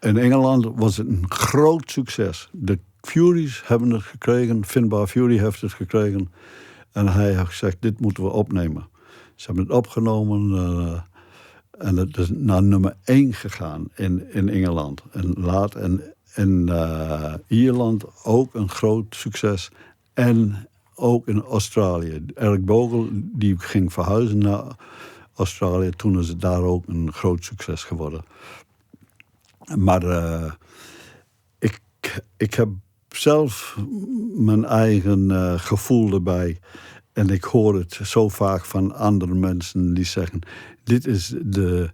Speaker 5: in Engeland was het een groot succes. De Furies hebben het gekregen. Finbar Furey heeft het gekregen. En hij heeft gezegd, dit moeten we opnemen. Ze hebben het opgenomen. En het is naar nummer 1 gegaan in Engeland. En later in Ierland ook een groot succes. En ook in Australië. Eric Bogle die ging verhuizen naar Australië. Toen is het daar ook een groot succes geworden. Maar ik heb zelf mijn eigen gevoel erbij. En ik hoor het zo vaak van andere mensen die zeggen: Dit is de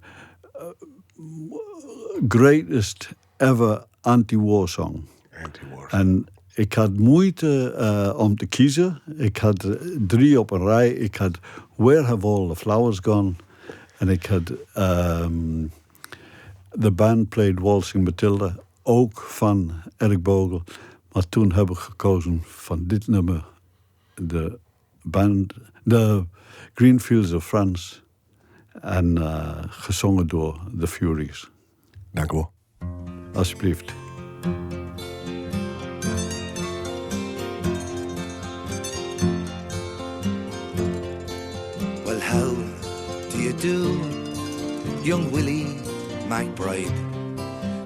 Speaker 5: greatest ever anti-war song.
Speaker 4: Anti-war.
Speaker 5: En ik had moeite om te kiezen. Ik had drie op een rij. Ik had Where Have All the Flowers Gone? En ik had The Band Played Waltzing Matilda, ook van Eric Bogle. Maar toen heb ik gekozen van dit nummer, de band, The Green Fields of France. En gezongen door The Furies.
Speaker 4: Dank u wel.
Speaker 5: Alsjeblieft.
Speaker 3: Well, how do you do, young Willie McBride?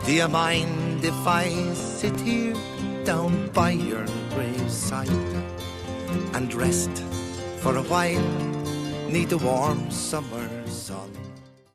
Speaker 3: Do you mind if I sit here down by your graveside and rest for a while 'neath the warm summer sun?